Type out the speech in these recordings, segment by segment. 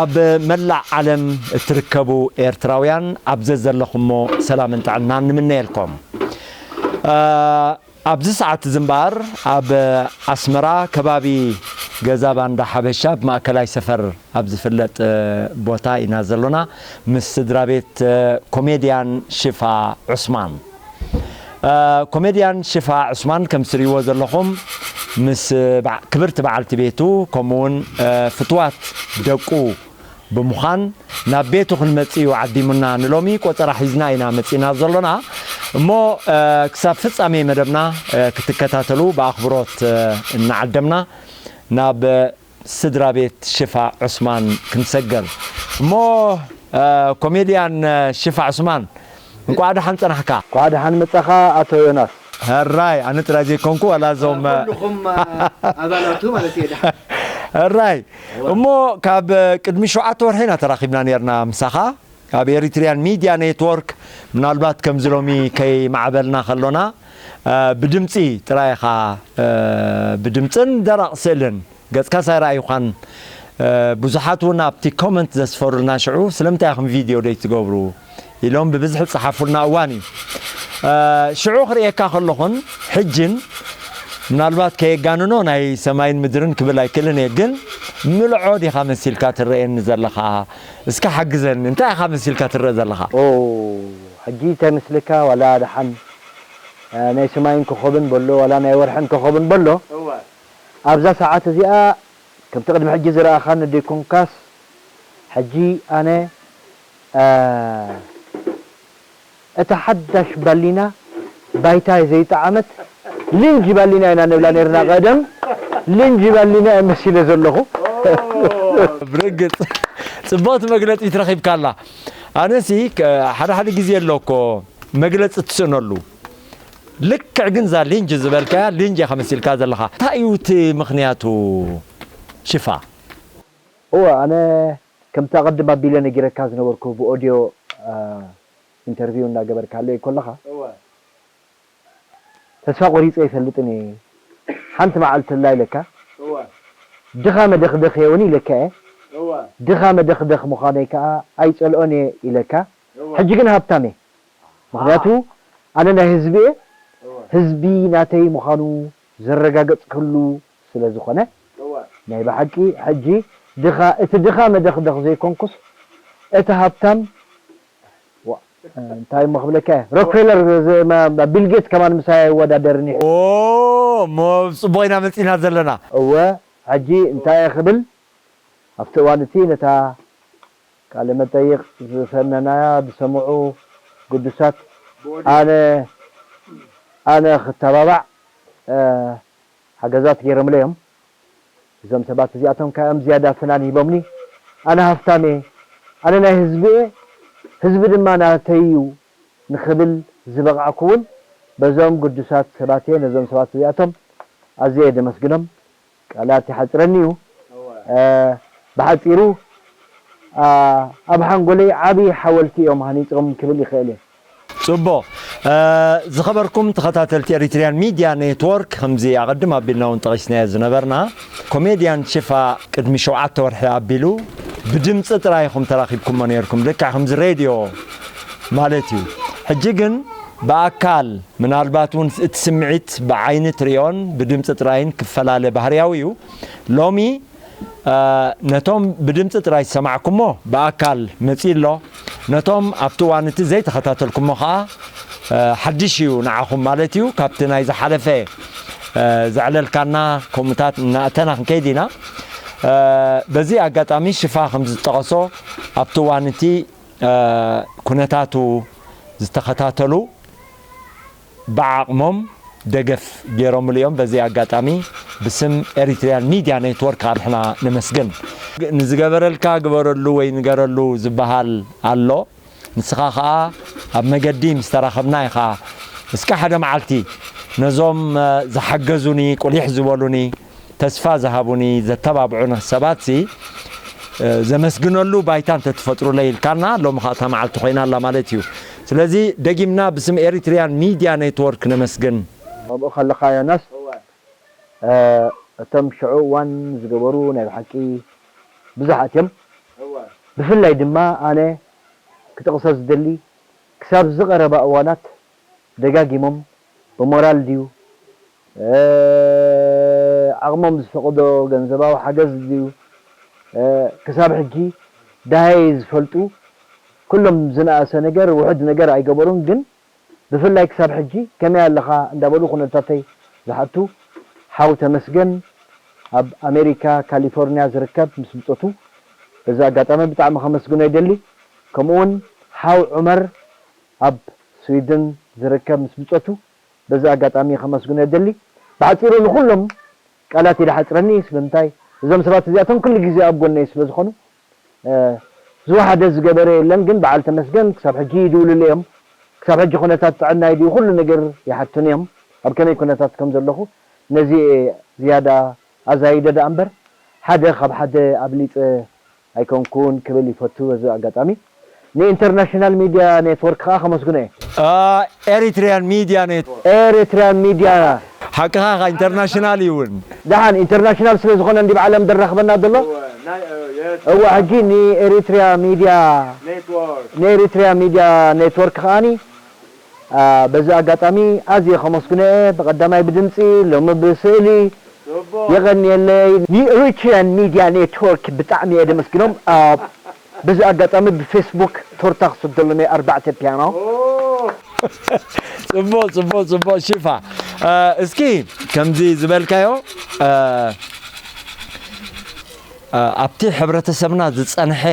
ኣብ መላእ ዓለም እትርከቡ ኤርትራውያን ኣብ ዘዘለኹሞ ሰላምን ጥዕናን ንምነየልኩም። እ፣ ኣብዚ ሰዓት እዚ እምበኣር ኣብ ኣስመራ ከባቢ ገዛ ባንዳ ሓበሻ ኣብ ማእከላይ ሰፈር ኣብ ዝፍለጥ፣ እ፣ ቦታ ኢና ዘሎና። ምስ ስድራ ቤት፣ እ፣ ኮሜድያን ሽፋ ዑስማን። እ፣ ኮሜድያን ሽፋ ዑስማን ከም ትርእይዎ ዘለኹም ምስ በዓ-፣ ክብርቲ በዓልቲ ቤቱ ከምኡውን፣ እ፣ ፍትዋት ደቁ ብምዃን ናብ ቤቱ ክንመጽእ እዩ ዓዲሙና። ንሎሚ ቆጸራ ሒዝና ኢና መጺእና ዘሎና። እሞ፣ እ፣ ክሳብ ፍጻሜ መደብና፣ እ፣ ክትከታተሉ ብኣኽብሮት፣ እ፣ እናዓደምና ናብ ስድራ ቤት ሽፋ ዑስማን ክንሰገር። እሞ፣ እ፣ ኮሜድያን፣ እ፣ ሽፋ ዑስማን፣ እንቋዕ ደሓን ጸናሕካ። እንቋዕ ደሓን መጻኻ ኣቶ ዮናስ። ሕራይ፣ ኣነ ጥራይ ዘይኮንኩ፣ ዋላ እዞም፣ እ፣ ኩልኹም፣ እ፣ ኣባላቱ ማለት እየ ደሓን። ሕራይ። እሞ ካብ ቅድሚ ሸውዓተ ወርሒ ኢና ተራኺብና ነርና ምሳኻ ኣብ ኤሪትሪያን ሚድያ ኔትወርክ። ምናልባት ከምዚ ሎሚ ከይማዕበልና ከሎና፣ እ፣ ብድምጺ ጥራይ ኢኻ፣ እ፣ ብድምጽን ደረቕ ስእልን ገጽካስ ኣይረኣዩኻን። እ፣ ብዙሓት እውን ኣብቲ ኮመንት ዘስፈሩልና ሽዑ ስለምንታይ ኢኹም ቪድዮ ደይትገብሩ ኢሎም ብብዝሒ ዝጸሓፉልና እዋን እዩ። እ፣ ሽዑ ክርእየካ ከለኹን ሕጅን ምናልባት ከየጋንኖ ናይ ሰማይን ምድርን ክብል ኣይክእልን እየ፣ ግን ምልዖ ዲኻ መሲልካ ትረኣየኒ ዘለኻ? እስከ ሓግዘኒ፣ እንታይ ኢኻ መሲልካ ትረአ ዘለኻ? ኦ፣ ሕጂ እንታይ መስለካ? ዋላ ደሓን፣ እ፣ ናይ ሰማይን ኮኸብን በሎ፣ ዋላ ናይ ወርሕን ኮኸብን በሎ፣ እወ። ኣብዛ ሰዓት እዚኣ ከምቲ ቅድሚ ሕጂ ዝረኣኻኒ ደይኮንካስ፣ ሕጂ ኣነ፣ እ፣ እታ ሓዳሽ ባሊና ባይታ ዘይጠዓመት ልንጅ ባሊና ኢና ንብላ ነርና ቀደም። ልንጅ ባሊና እየ መሲለ ዘለኹ። ብርግጽ ጽቡቕቲ መግለጺት ረኺብካላ። ኣነሲ ከ-፣ ሓደ ሓደ ግዜ ኣሎ እኮ መግለጺ ትስእነሉ። ልክዕ ግን እዛ ልንጅ ዝበልካያ ልንጅ ኢኻ መሲልካ ዘለኻ። እንታይ እዩ እቲ ምኽንያቱ ሽፋ? እወ፣ ኣነ ከምቲ ኣቐድም ኣቢለ ነጊረካ ዝነበርኩ ብኦድዮ፣ እ፣ ኢንተርቪው እናገበርካለይ ከለኻ፣ እወ። ተስፋ ቆሪጸ ኣይፈልጥን እየ። ሓንቲ መዓልቲ ኣላ ኢለካ። እወ። ድኻ መደኽደኽ እየ እውን ኢለካ እየ። እወ። ድኻ መደኽደኽ ምዃነይ ከኣ ኣይጸልኦን እየ ኢለካ። እወ። ሕጂ ግን ሃብታም እየ። ምኽንያቱ ኣነ ናይ ህዝቢ እየ። እወ። ህዝቢ ናተይ ምዃኑ ዘረጋገጽክሉ ስለ ዝኾነ፣ እወ። ናይ ብሓቂ ሕጂ ድኻ፣ እቲ ድኻ መደኽደኽ ዘይኮንኩስ፣ እቲ ሃብታም፣ ዋ፣ እንታይ እሞ ክብለካ እየ፣ ሮክፌለር፣ ዘ-፣ ማ-፣ ማ-፣ ቢል ጌት ከማን ምሳይ ኣይወዳደርን እዩ። ኦ፣ እሞ ጽቡቕ ኢና መጺእና ዘለና። እወ፣ ሕጂ እንታይ እየ ክብል፣ ኣብቲ እዋን እቲ ነታ ቃለ መጠይቕ ዝሰነናያ ዝሰምዑ ግዱሳት፣ ኣነ፣ ኣነ ክተባባዕ፣ እ፣ ሓገዛት ገይሮምለይ እዮም። እዞም ሰባት እዚኣቶም ከኣ እዮም ዝያዳ ፍናን ሂቦምኒ። ኣነ ሃፍታም እየ፣ ኣነ ናይ ህዝቢ እየ፣ ህዝቢ ድማ ናተይ እዩ ንኽብል ዝበቓዕኩ እውን በዞም ግዱሳት ሰባት እየ። ነዞም ሰባት እዚኣቶም ኣዝየ እየ ደመስግኖም። ቃላት ይሓጽረኒ እዩ። እወ። እ፣ ብሓጺሩ፣ ኣ፣ ኣብ ሓንጎለይ ዓቢ ሓወልቲ እዮም ሃኒጾም ክብል ይኽእል እየ። ጽቡቕ። እ፣ ዝኸበርኩም ተኸታተልቲ ኤሪትሪያን ሚድያ ኔትወርክ፣ ከምዚ ኣቐድም ኣቢልና እውን ጠቒስናዮ ዝነበርና፣ ኮሜድያን ሽፋ ቅድሚ ሸውዓተ ወርሒ ኣቢሉ ብድምጺ ጥራይ ኢኹም ተራኺብኩሞ ነይርኩም፣ ልክዕ ከምዚ ሬድዮ ማለት እዩ። ሕጂ ግን ብኣካል፣ ምናልባት እውን እቲ ስምዒት ብዓይኒ ትሪኦን ብድምጺ ጥራይን ክፈላለ ባህርያዊ እዩ። ሎሚ፣ እ፣ ነቶም ብድምጺ ጥራይ ዝሰማዕኩሞ ብኣካል መጺኡ ኣሎ። ነቶም ኣብቲ እዋን እቲ ዘይተኸታተልኩሞ ኸኣ፣ እ፣ ሓድሽ እዩ ንዓኹም ማለት እዩ። ካብቲ ናይ ዝሓለፈ፣ እ፣ ዘዕለልካና ከምኡታት እናእተና ክንከይድ ኢና። እ፣ በዚ ኣጋጣሚ ሽፋ ከም ዝጠቐሶ ኣብቲ እዋን እቲ፣ እ፣ ኩነታቱ ዝተኸታተሉ ብዓቕሞም ደገፍ ገይሮምሉ እዮም። በዚ ኣጋጣሚ ብስም ኤሪትሪያን ሚድያ ኔትወርክ ኣንሕና ነመስግን። ንዝገበረልካ ግበረሉ ወይ ንገረሉ ዝበሃል ኣሎ። ንስኻ ኸኣ ኣብ መገዲ ምስ ተራኸብና ኢኻ እስከ ሓደ መዓልቲ ነዞም፣ እ፣ ዝሓገዙኒ፣ ቁሊሕ ዝበሉኒ፣ ተስፋ ዝሃቡኒ፣ ዘተባብዑኒ ሰባትሲ፣ እ፣ ዘመስግነሉ ባይታ እንተትፈጥሩለይ ኢልካና፣ ሎሚ ኸኣ እታ መዓልቲ ኮይና ኣላ ማለት እዩ። ስለዚ ደጊምና ብስም ኤሪትሪያን ሚድያ ኔትወርክ ነመስግን። ኣብኡ ከለኻ ዮናስ፣ እወ። እ፣ እቶም ሽዑ እዋን ዝገበሩ ናይ ብሓቂ ብዙሓት እዮም። ብፍላይ ድማ ኣነ ክጠቕሶ ዝደሊ ክሳብ ዝቐረባ እዋናት ደጋጊሞም ብሞራል ድዩ ዓቕሞም ዝፈቕዶ ገንዘባዊ ሓገዝ ድዩ ክሳብ ሕጂ ደሃየ ዝፈልጡ ኩሎም ዝነኣሰ ነገር ውሑድ ነገር ኣይገበሩን ግን ብፍላይ ክሳብ ሕጂ ከመይ ኣለኻ እንዳበሉ ኩነታተይ ዝሓቱ ሓው ተመስገን ኣብ ኣሜሪካ ካሊፎርኒያ ዝርከብ ምስ ብጾቱ በዚ ኣጋጣሚ ብጣዕሚ ከመስግኖ ይደሊ። ከምኡውን ሓው ዑመር ኣብ ስዊድን ዝርከብ ምስ ብጾቱ በዚ ኣጋጣሚ ከመስግኖ ይደሊ። ብሓጺሩ ንኹሎም ቃላት ይድሓጽረኒ ስለምንታይ እዞም ሰባት እዚኣቶም ኩሉ ግዜ ኣብ ጎነይ ስለ ዝኾኑ ዝወሓደ ዝገበረ የለን ግን በዓል ተመስገን ክሳብ ሕጂ ይድውልሉ እዮም ክሳብ ሕጂ ኩነታት ጥዕናይ ድዩ ኩሉ ነገር ይሓቱን እዮም ኣብ ከመይ ኩነታት ከም ዘለኹ ነዚ ዝያዳ ኣዛይደ ደኣ እምበር ሓደ ካብ ሓደ ኣብሊፀ ኣይኮንኩን ክብል ይፈቱ በዚ ኣጋጣሚ ን international media network ከዓ ከመስግኖ እየ። Eritrean Media Network Eritrean Media ሓቅኻ ኻ international እዩ እውን ደሓን international ስለ ዝኾነ እንዲ ዓለም ደራኽበና ዘሎ እወ ሕጂ ን Eritrea media ን Eritrea media network ከዓኒ በዚ ኣጋጣሚ ኣዝየ ከመስግኖ እየ ብቐዳማይ ብድምፂ ሎሚ ብስእሊ የቐንየለይ ን Eritrean media network ብጣዕሚ እየ ደመስግኖም በዚ ኣጋጣሚ ብፌስቡክ ቶርታ ክሰደሎም እየ ኣርባዕተ ፒያኖ ፅቡቅ ፅቡቅ ፅቡቅ ሽፋ እስኪ ከምዚ ዝበልካዮ ኣብቲ ሕብረተሰብና ዝፀንሐ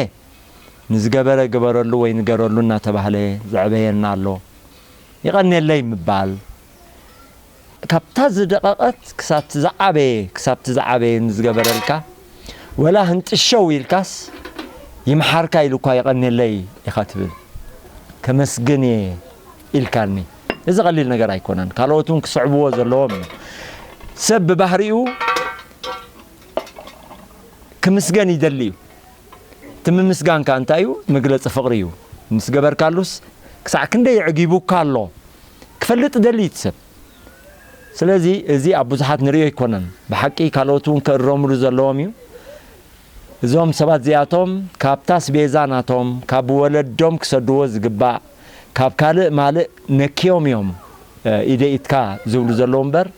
ንዝገበረ ግበረሉ ወይ ንገረሉ እናተባህለ ዘዕበየና ኣሎ ይቐንየለይ ምባል ካብታ ዝደቐቐት ክሳብቲ ዝዓበየ ክሳብቲ ዝዓበየ ንዝገበረልካ ወላ ህንጥሸው ኢልካስ ይምሓርካ ኢሉ እኳ የቐንየለይ ኢኻ ትብል ከመስግን እየ ኢልካኒ እዚ ቀሊል ነገር ኣይኮነን ካልኦት እውን ክስዕብዎ ዘለዎም እዩ ሰብ ብባህሪኡ ክምስገን ይደሊ እዩ እቲ ምምስጋን ከ እንታይ እዩ መግለፂ ፍቕሪ እዩ ምስ ገበርካሉስ ክሳዕ ክንደይ የዕጊቡካ ኣሎ ክፈልጥ ደሊ እቲ ሰብ ስለዚ እዚ ኣብ ብዙሓት ንሪኦ ኣይኮነን ብሓቂ ካልኦት እውን ክእረምሉ ዘለዎም እዩ እዞም ሰባት እዚኣቶም ካብታ ኣስቤዛ ናቶም ካብ ወለዶም ክሰድዎ ዝግባእ ካብ ካልእ ማልእ ነክዮም እዮም ኢደ ኢድካ ዝብሉ ዘለዉ እምበር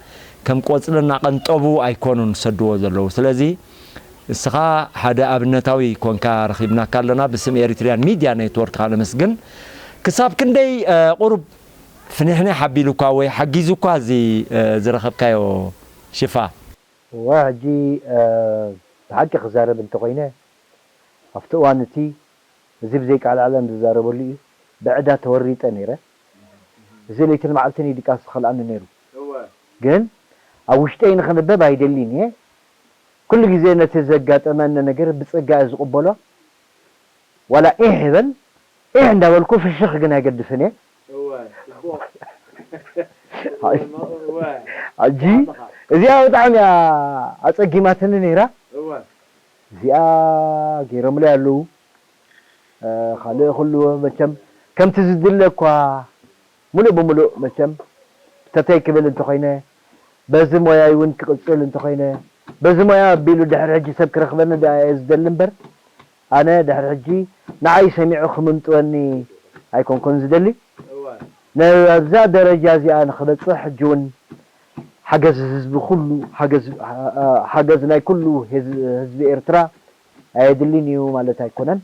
ከም ቆፅሊ እናቐንጠቡ ኣይኮኑን ዝሰድዎ ዘለዉ ስለዚ እስኻ ሓደ ኣብነታዊ ኮንካ ረኺብናካ ኣለና ብስም Eritrean Media Network ከኣ ነመስግን ክሳብ ክንደይ ቁሩብ ፍንሕንሕ ኣቢሉካ ወይ ሓጊዙካ እዚ ዝረኸብካዮ ሽፋ እወ ሕጂ ብሓቂ ክዛረብ እንተኾይነ ኣብቲ እዋን እቲ እዚ ብዘይቃልዓለም ዝዛረበሉ እዩ ብዕዳ ተወሪጠ ነይረ እዚ ለይትን መዓልትን እዩ ድቃስ ዝኸልኣኒ ነይሩ ግን ኣብ ውሽጠይ ንኽንበብ ኣይደልን እየ ኩሉ ግዜ ነቲ ዘጋጠመኒ ነገር ብጸጋ እየ ዝቕበሎ ዋላ ኢሕ ይበል ኢሕ እንዳበልኩ ፍሽኽ ግን ኣይገድፍን እየ ሕጂ እዚኣ ብጣዕሚ እያ ኣፀጊማትኒ ነይራ እዚኣ ገይሮምለይ ኣለዉ ካልእ ኩሉ መቸም ከምቲ ዝድለ እኳ ሙሉእ ብሙሉእ መቸም ተተይ ክብል እንተኾይነ በዚ ሞያይ እውን ክቕፅል እንተኾይነ በዚ ሞያ ኣቢሉ ድሕሪ ሕጂ ሰብ ክረኽበኒ ደኣ እየ ዝደሊ እምበር ኣነ ድሕሪ ሕጂ ንዓይ ሰሚዑ ክምንጥወኒ ኣይኮንኩን ዝደሊ ነብዛ ደረጃ እዚኣ ንኽበፅሕ ሕጂ እውን ሓገዝ ህዝቢ ኩሉ ሓገዝ ናይ ኩሉ ህዝቢ ኤርትራ ኣየድልን እዩ ማለት ኣይኮነን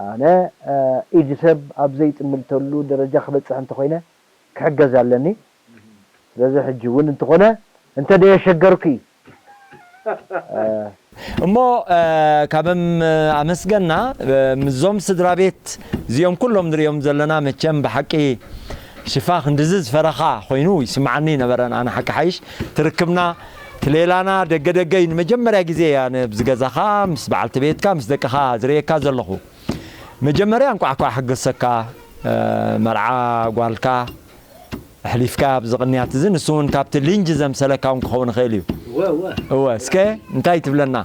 ኣነ ኢድ ሰብ ኣብ ዘይጥምልተሉ ደረጃ ክበፅሕ እንተኾይነ ክሕገዝ ኣለኒ ስለዚ ሕጂ እውን እንተኾነ እንተ ደየሸገርኩ እሞ ካብ ኣመስገና ምስዞም ስድራ ቤት እዚኦም ኩሎም ንሪኦም ዘለና መቸም ብሓቂ ሽፋ ክንድዚ ዝፈረኻ ኮይኑ ይስምዓኒ ነበረን ኣነ ሓቂ ሓይሽ ትርክብና ትሌላና ደገ ደገ እዩ ንመጀመርያ ግዜ ኣነ ብዚ ገዛኻ ምስ በዓልቲ ቤትካ ምስ ደቅኻ ዝርእየካ ዘለኹ መጀመርያ እንቋዕ ኳ ሓገሰካ መርዓ ጓልካ ኣሕሊፍካ ኣብዚ ቅንያት እዚ ንሱ እውን ካብቲ ሊንጅ ዘምሰለካ እውን ክኸውን ይኽእል እዩ እወ እስከ እንታይ ትብለና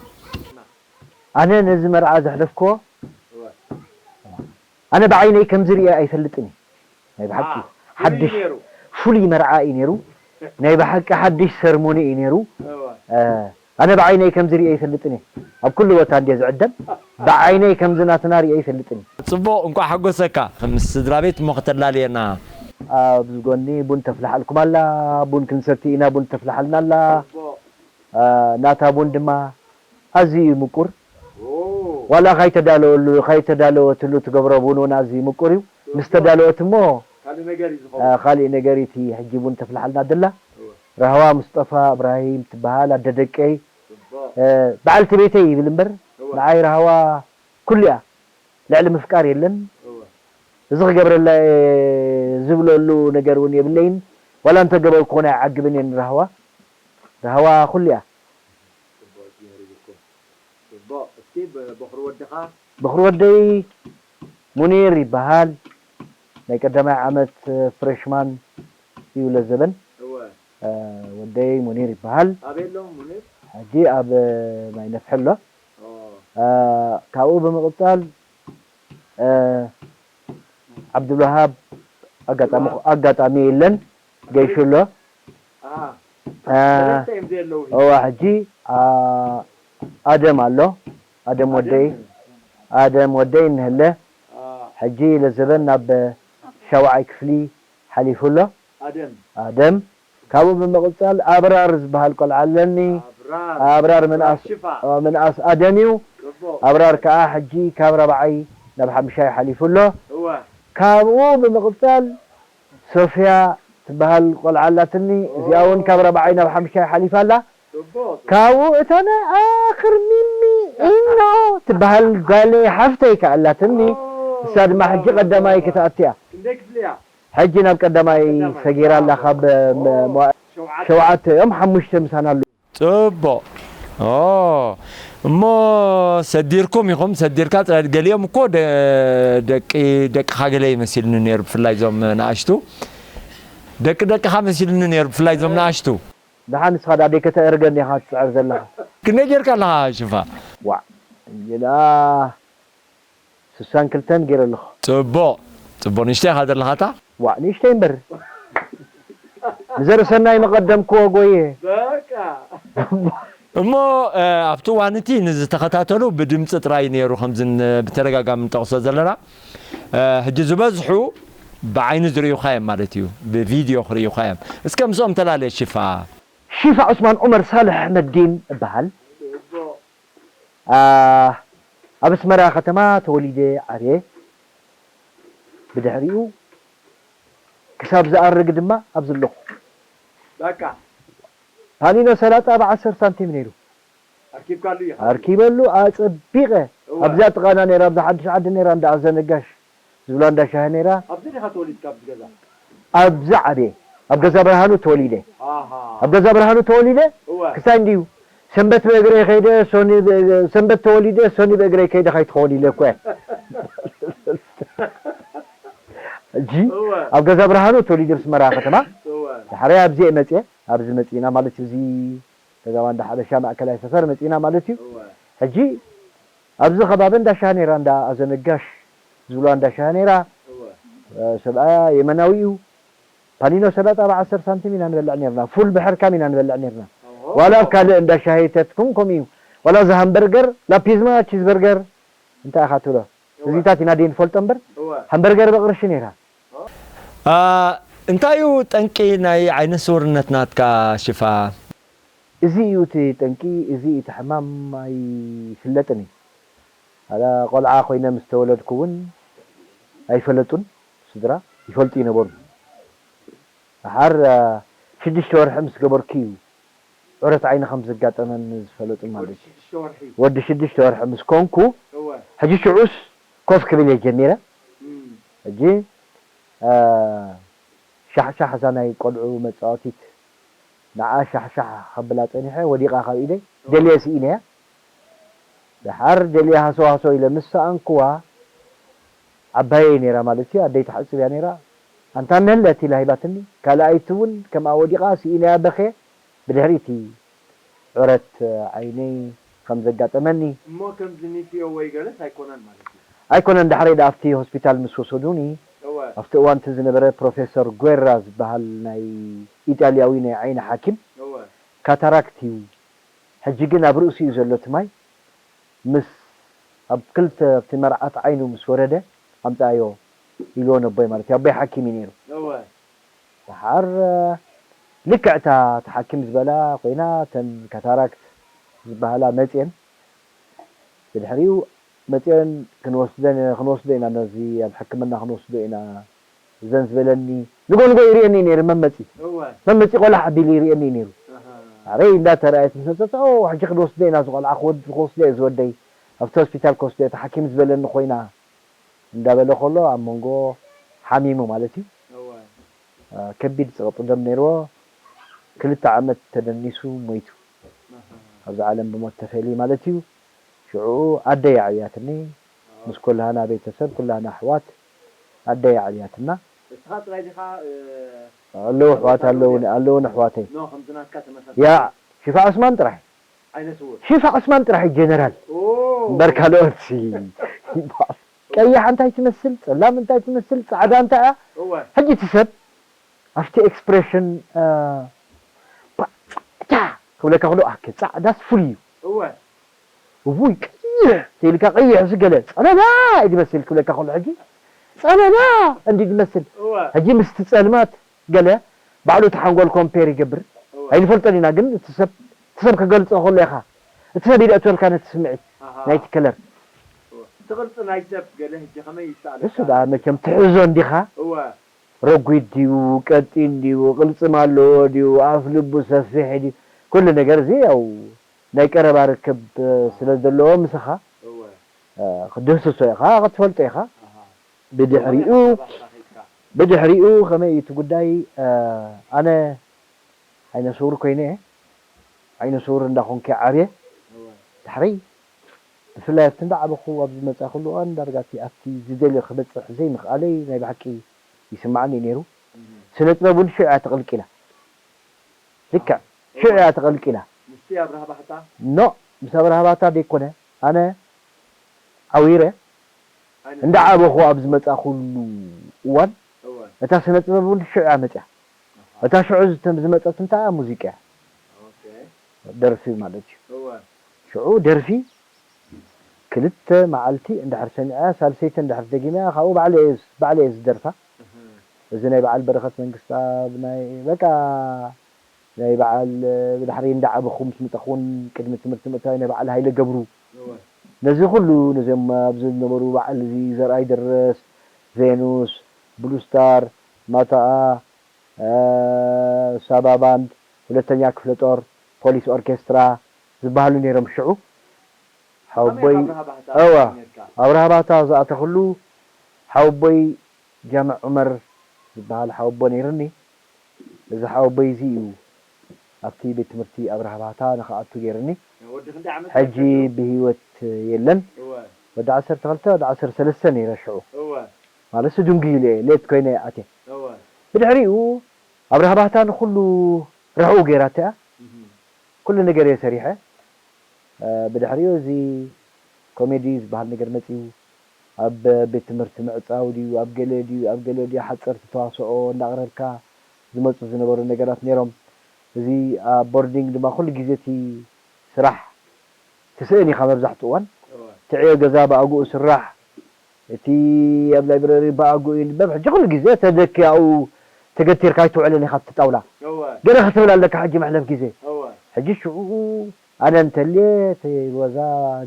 ኣነ ነዚ መርዓ ዘሕለፍክዎ ኣነ ብዓይነይ ከምዚ ርእየ ኣይፈልጥን እዩ ናይ ብሓቂ ሓድሽ ፍሉይ መርዓ እዩ ነይሩ ናይ ብሓቂ ሓድሽ ሰርሞኒ እዩ ነይሩ ኣነ ብዓይነይ ከምዚ ርእየ ኣይፈልጥን እየ። ኣብ ኩሉ ቦታ እንድየ ዝዕደም፣ ብዓይነይ ከምዚ ናትና ርእየ ኣይፈልጥን እየ። ጽቡቕ፣ እንቋዕ ሓጎሰካ። ምስ ስድራ ቤት እሞ ከተላልየና። ኣብዚ ጎኒ ቡን ተፍልሓልኩም ኣላ፣ ቡን ክንሰቲ ኢና፣ ቡን ተፍልሓልና ኣላ። እ፣ ናታ ቡን ድማ ኣዝዩ እዩ ምቁር። ዋላ ካይተዳለወሉ፣ ካይተዳለወትሉ ትገብሮ ቡን እውን ኣዝዩ ምቁር እዩ። ምስ ተዳለወት እሞ፣ ካልእ ነገር እዩ ዝኸውን። እ፣ ካልእ ነገር እዩ እቲ ሕጂ ቡን ተፍልሓልና ደላ። እወ። ራህዋ ሙስጠፋ እብራሂም ትበሃል፣ ኣደ ደቀይ። ጽቡቕ። እ፣ በዓልቲ ቤተይ ይብል እምበር፣ እወ። ንዓይ ራህዋ ኩሉ እያ። ልዕሊ ምፍቃር የለን። እወ። እዚ ክገብረላ እየ ዝብለሉ ነገር እውን የብለይን። ዋላ እንተገበርኩ እውን ኣይዓግብን እየ ንራህዋ። ራህዋ ኩሉ እያ። ጽቡቕ፣ ጽቡቕ። እስኪ ብ-፣ በኹሪ ወድኻ? በኹሪ ወደይ ሙኒር ይበሃል። ናይ ቀዳማይ ዓመት ፍሬሽማን እዩ ለዘበን። እወ። እ፣ ወደይ ሙኒር ይበሃል። ኣበይ ኣሎ ሙኒር? ሕጂ ኣብ፣ እ፣ ማይ ነፍሒ ኣሎ። ኦ። እ፣ ካብኡ ብምቕጻል፣ እ፣ ዓብዱልወሃብ ኣጋጣሚ፣ ኣዎ። ኣጋጣሚ የለን፣ ገይሹ ኣሎ። አ፣ አ፣ ሰለስተ እዮም ዘለዉ። እዋ፣ ሕጂ፣ አ፣ ኣደም ኣሎ። ኣደም ኣደም። ወደይ፣ ኣደም ወደይ እንሀለ። አ። ሕጂ ለዘበን ናብ ሻውዓይ ክፍሊ ሓሊፉ ኣሎ። ኣደም። ኣደም። ካብኡ ብምቕጻል ኣብራር ዝበሃል ቆልዓ ኣለኒ። ኣብራር። ኣብራር ምንኣስ፣ ሽፋ። አ፣ ምንኣስ ኣደም እዩ። ጽቡቕ። ኣብራር ከኣ ሕጂ ካብ ራብዓይ ናብ ሓምሻይ ሓሊፉ ኣሎ። እወ። ካብኡ ብምቕጻል ሶፍያ ትበሃል ቆልዓ ኣላትኒ። እዚኣ እውን ካብ ራብዓይ ናብ ሓምሻይ ሓሊፋ ኣላ። ጽቡቕ። ካብኡ እታ ናይ ኣኽር ሚሚ ኢኖ ትበሃል ጓለይ ሓፍተይ ከኣ ኣላትኒ። ኦ። እሳ ድማ ሕጂ ቀዳማይ ክትኣቱ እያ። ክንደይ ክፍሊ እያ? ሕጂ ናብ ቀዳማይ ቀዳማይ። ሰጊራ ኣላ። ካብ፣ ኦ። መ-፣ መዋ-፣ ሸውዓተ። ሸውዓተ እዮም፣ ሓሙሽተ ምሳና ኣለዉ። ጽቡቕ። ኦ፣ እሞ ሰዲርኩም ኢኹም፣ ሰዲርካ ጥራይ፣ ገሊኦም እኮ ደ-፣ ደቂ፣ ደቅኻ ገለ ይመሲልኒ ነይሩ፣ ብፍላይ እዞም ንኣሽቱ። ደቂ ደቅኻ መሲልኒ ነይሩ፣ ብፍላይ እዞም ንኣሽቱ። ደሓን ንስኻ ደኣ ደይ ከተእርገኒ ኢኻ ትጽዕር ዘለኻ። ክንደይ ጌርካ ኣለኻ ሽፋ? ዋዕ፣ እንጀላ ስሳን ክልተን ገይረ ኣለኹ። ጽቡቕ፣ ጽቡቕ። ንእሽተይ ኢኻ ዘለኻታ? ዋዕ፣ ንእሽተይ እምበር። ንዘርእሰናይ መቐደምክዎ ጎየ። በቃ። እሞ፣ እ፣ ኣብቲ እዋን እቲ ንዝተኸታተሉ ብድምጺ ጥራይ ነይሩ፣ ከምዚ ን-፣ ብተደጋጋሚ ንጠቕሶ ዘለና። እ፣ ሕጂ ዝበዝሑ ብዓይኒ ዝርእዩኻ እዮም ማለት እዩ፣ ብቪድዮ ክርእዩኻ እዮም። እስከ ምስኦም ተላለ ሽፋ። ሽፋ ዑስማን ዑመር ሳልሕ ኣሕመዲን እበሃል። አ፣ ኣብ ኣስመራ ከተማ ተወሊደ ዓብየ። ብድሕሪኡ ክሳብ ዝኣርግ ድማ ኣብዚ ኣለኹ። በቃ። ፓኒኖ ሰላጣ ብዓሰርተ ሳንቲም ነይሩ። ኣርኪብካሉ ኢኻ? ኣርኪበሉ ኣጸቢቐ። እወ። ኣብዛ ጥቓና ነይራ፣ ኣብዛ ሓድሽ ዓዲ ነይራ፣ እንዳ ኣዘነጋሽ ዝብላ እንዳ ሻሂ ነይራ። ኣብዚ ዲኻ ተወሊድካ ኣብዚ ገዛ? ኣብዚ ዓብየ። ኣብ ገዛ ብርሃኑ ተወሊደ። ኣሃ። ኣብ ገዛ ብርሃኑ ተወሊደ። እወ። ክሳይ እንድዩ ሰንበት ብእግረይ ከይደ፣ ሶኒ ብ-፣ ሰንበት ተወሊደ፣ ሶኒ ብእግረይ ከይደ ከይትኸውን ኢለ እኮ እየ። ሕጂ እወ። ኣብ ገዛ ብርሃኑ ተወሊደ፣ ኣብ ኣስመራ ከተማ። እወ። ድሕሪ ኣብዚ እየ መፅየ፣ ኣብዚ መፂና ማለት እዩ፣ እዚ ገዛ ባንዳ ሓበሻ ማእከላይ ሰፈር መፂና ማለት እዩ። እወ። ሕጂ ኣብዚ ከባቢ እንዳ ሻሂ ነይራ፣ እንዳ ኣዘነጋሽ ዝብልዋ እንዳ ሻሂ ነይራ። እወ። እ፣ ሰብኣያ የመናዊ እዩ። ፓኒኖ ሰላጣ ብዓሰርተ ሳንቲም ኢና ንበልዕ ነርና። ፉል ብሕርካም ኢና ንበልዕ ነርና። ኦሆ። ዋላ ኣብ ካልእ እንዳ ሻሂ ተትኩም ከምኡ እዩ። ዋላ እዚ ሃምበርገር፣ ላፒዝማ፣ ቺዝበርገር እንታይ ኢኻ ትብሎ? እወ። እዚታት ኢና ደይ ንፈልጦ እምበር፣ እወ። ሃምበርገር ብቕርሺ ነይራ። ኦ። አ፣ እንታይ እዩ ጠንቂ ናይ ዓይነ ስውርነት ናትካ ሽፋ? እዚ እዩ እቲ ጠንቂ፣ እዚ እቲ ሕማም ኣይፍለጥን እዩ። ኣላ ቆልዓ ኮይነ ምስ ተወለድኩ እውን ኣይፈለጡን፣ ስድራ ይፈልጡ ይነበሩ። ደሓር፣ አ፣ ሽዱሽተ ወርሒ ምስ ገበርኩ እዩ ዑረት ዓይኒ ከም ዘጋጠመን ዝፈለጡ ማለት እዩ። ወዲ ሽዱሽተ ወርሒ። ወዲ ሽዱሽተ ወርሒ ምስ ኮንኩ፣ እወ። ሕጂ ሽዑስ ኮፍ ክብል እየ ጀሚረ። እም። ሕጂ፣ አ፣ ሻሕሻሕ እዛ ናይ ቆልዑ መጻወቲት ንዓ ሻሕሻሕ ከብላ ጸኒሐ፣ ወዲቓ ካብ ኢደይ፣ ኦ። ደልየ ስኢነያ። ደሓር ደልየ ሃሰው ሃሰው ኢለ ምስ ሰኣንኩዋ፣ ዓባየይ ነይራ ማለት እዩ፣ ኣደይ ትሓጽብ እያ ነይራ። ኣንታ እንሀለት ኢላ ሂባትኒ። ካልኣይቲ እውን ከምኣ ወዲቓ፣ ስኢነያ በኽየ። ብድሕሪቲ ዑረት ዓይነይ ከም ዘጋጠመኒ። እሞ ከምዚ ኒፍዮ ወይ ገለስ ኣይኮነን ማለት እዩ? ኣይኮነን። ዳሕረይ ደኣ ኣብቲ ሆስፒታል ምስ ወሰዱኒ፣ እወ። ኣብቲ እዋን እቲ ዝነበረ ፕሮፌሰር ጓራ ዝበሃል ናይ ኢጣልያዊ ናይ ዓይኒ ሓኪም፣ እወ። ካታራክት እዩ፣ ሕጂ ግን ኣብ ርእሱ እዩ ዘሎ እቲ ማይ። ምስ ኣብ ክልተ ኣብቲ መርዓት ዓይኑ ምስ ወረደ ኣምጻዮ ኢልዎ ነቦይ ማለት እዩ። ኣቦይ ሓኪም እዩ ነይሩ። እወ ደሓር ልክዕ እታ እቲ ሓኪም ዝበላ ኮይና እተን ካታራክት ዝበሃላ መፅየን ብድሕሪኡ መፅየን ክንወስደን ክንወስዶ ኢና ነዚ ኣብ ሕክምና ክንወስዶ ኢና እዘን ዝበለኒ ንጎ ንጎ ይርእየኒ ነይሩ መመፂ እወ መመፂ ቆላሕ ኣቢሉ ይርእየኒ ነይሩ ኣሃ ኣረይ እንዳተረኣየት ምስ መፀት ኦ ሕጂ ክንወስዶ ኢና ዝቆልዓ ክወድ ክወስዶ እየ ዝወደይ ኣብቲ ሆስፒታል ክወስዶ እየ እቲ ሓኪም ዝበለኒ ኮይና እንዳበለ ከሎ ኣብ መንጎ ሓሚሙ ማለት እዩ እወ ከቢድ ፀቕጢ ደም ነይርዎ ክልተ ዓመት ተደኒሱ ሞይቱ ኣሃ ካብዚ ዓለም ብሞት ተፈልዩ ማለት እዩ ሽዑ ኣደይ ኣዕብያትኒ ምስ ኩላህና ቤተሰብ ኩላህና ኣሕዋት ኣደይ ኣዕብያትና እስኻ ጥራይ ዲኻ እ፣ ኣለዉ ኣሕዋት ኣለዉ ኣለውን ኣሕዋተይ ኖ ከምዚ ናትካ ተመሳሳሊ ያ ሽፋ ዑስማን ጥራሕ ዓይነ ስውር ሽፋ ዑስማን ጥራሕ ጀነራል ኦ እምበር ካልኦት ሲ ይበሃል ቀያሕ እንታይ ትመስል ፀላም እንታይ ትመስል ፃዕዳ እንታይ እያ እወ ሕጂ እቲ ሰብ ኣብቲ ኤክስፕሬሽን ታ ክብለካ ከሎ ኣከ ፃዕዳስ ፍሉይ እዩ እወ እውይ ቀይሕ ተይልካ ቀይሕ እዚ ገለ ፀለላ እዩ ዝመስል ክብለካ ከሎ ሕጂ ፀለላ እንዲ ዝመስል እወ ሕጂ ምስቲ ፀልማት ገለ ባዕሉ እቲ ሓንጎል ኮምፔር ይገብር እወ ኣይንፈልጦን ኢና ግን እቲ ሰብ እቲ ሰብ ክገልፆ ከሎ ኢኻ እቲ ሰብ ይደእትወልካ ነቲ ስምዒት ኣሃ ናይቲ ከለር እወ እቲ ቅርፂ ናይ ሰብ ገለ ሕጂ ከመይ ይሰኣለካ እሱ ደኣ መቸም ትሕዞ እንዲኻ እወ ረጒድ ድዩ ቀጢን ድዩ ቅልፅም ኣለዎ ድዩ ኣፍ ልቡ ሰፊሕ ድዩ ኩሉ ነገር እዚ ያው ናይ ቀረባ ርክብ ስለ ዘለዎ ምስኻ እወ ክትድህስሶ ኢኻ ክትፈልጦ ኢኻ ኣሃ ብድሕሪኡ ከመይ ኣተባብዓካ ከይድካ ብድሕሪኡ ከመይ እዩ እቲ ጉዳይ ኣነ ዓይነ ስውር ኮይነ እየ ዓይነ ስውር እንዳኾንኩ ዓብየ እወ ድሕረይ ብፍላይ ኣብቲ እንዳዓበኹ ኣብ ዝመፃእኩሉ እዋን ዳርጋ እቲ ኣብቲ ዝደልዮ ክበፅሕ ዘይምኽኣለይ ናይ ብሓቂ ይስማዓኒ እዩ ነይሩ እህ ስነ ጥበብ እውን ሽዑ እያ ተቐልቂላ ልክዕ ሽዑ እያ ተቐልቂላ ምስቲ ኣብርሃ ባህታ ኖ ምስ ኣብርሃ ባታ ደይኮነ ኣነ ዓዊረ ኣይነ እንዳዓበኹ ኣብ ዝመፃእኩሉ እዋን እወ እታ ስነ ጥበብ እውን ሽዑ እያ መፅያ እታ ሽዑ ዝተ- ዝመፀት እንታይ እያ ሙዚቃ እያ ኦኬ ደርፊ ማለት እዩ እወ ሽዑ ደርፊ ክልተ መዓልቲ እንድሕር ሰሚዐያ ሳልሰይቲ እንድሕር ደጊመያ ካብኡ ባዕለ እየ ዝ- ባዕለ እየ ዝደርፋ እህ እዚ ናይ በዓል በረኸት መንግስተኣብ ናይ በቃ ናይ በዓል ብድሕሪ እንዳዓበኹ ምስ መፀኹን ቅድሚ ትምህርቲ ምእታዊ ናይ በዓል ሃይለ ገብሩ እወ ነዚ ኩሉ ነዚኦም ኣብዚ ዝነበሩ በዓል እዚ ዘርኣይ ደረስ ቬኑስ ብሉስታር ማታኣ ሳባ ባንድ ሁለተኛ ክፍለ ጦር ፖሊስ ኦርኬስትራ ዝበሃሉ ነይሮም ሽዑ ሓወቦይ ከመይ ኣብርሃ ባህታ እወ ነርካ ኣብርሃ ባታ ዝኣተኽሉ ሓወቦይ ጃምዕ ዑመር ዝበሃል ሓወቦ ነይርኒ እዚ ሓወቦይ እዚ እዩ ኣብቲ ቤት ትምህርቲ ኣብርሃ ባህታ ንኽኣቱ ገይርኒ ወዲ ክንደይ ዓመት ሕጂ ብህይወት የለን እወ ወዲ ዓሰርተ ክልተ ወዲ ዓሰርተ ሰለስተ ነይረ ሽዑ እወ ማለት ድንጉ ኢለ ሌት ኮይነ ኣትየ እወ ብድሕሪኡ ኣብርሃ ባህታ ንኩሉ ርሕኡ ገይራቶ እያ እህ ኩሉ ነገር እየ ሰሪሐ ብድሕሪኡ እዚ ኮሜዲ ዝበሃል ነገር መፅዩ ኣብ ቤት ትምህርቲ ምዕፃው ድዩ ኣብ ገለ ድዩ ኣብ ገለ ድዩ ሓፀርቲ ተዋስኦ እንዳቕረብካ ዝመፁ ዝነበሩ ነገራት ነይሮም እዚ ኣብ ቦርዲንግ ድማ ኩሉ ግዜ እቲ ስራሕ ትስእን ኢኻ መብዛሕትኡ እዋን ትዕዮ ገዛ ብኣግኡ ስራሕ እቲ ኣብ ላይብረሪ ብኣግኡ ይንበብ ሕጂ ኩሉ ግዜ ተደኪ ኣብኡ ተገቲርካ ኣይትውዕልን ኢኻ ኣብቲ ጣውላ ገለ ክትብል ኣለካ ሕጂ መሕለፍ ግዜ ሕጂ ሽዑ ኣነ እንተልየ እቲ ወዛ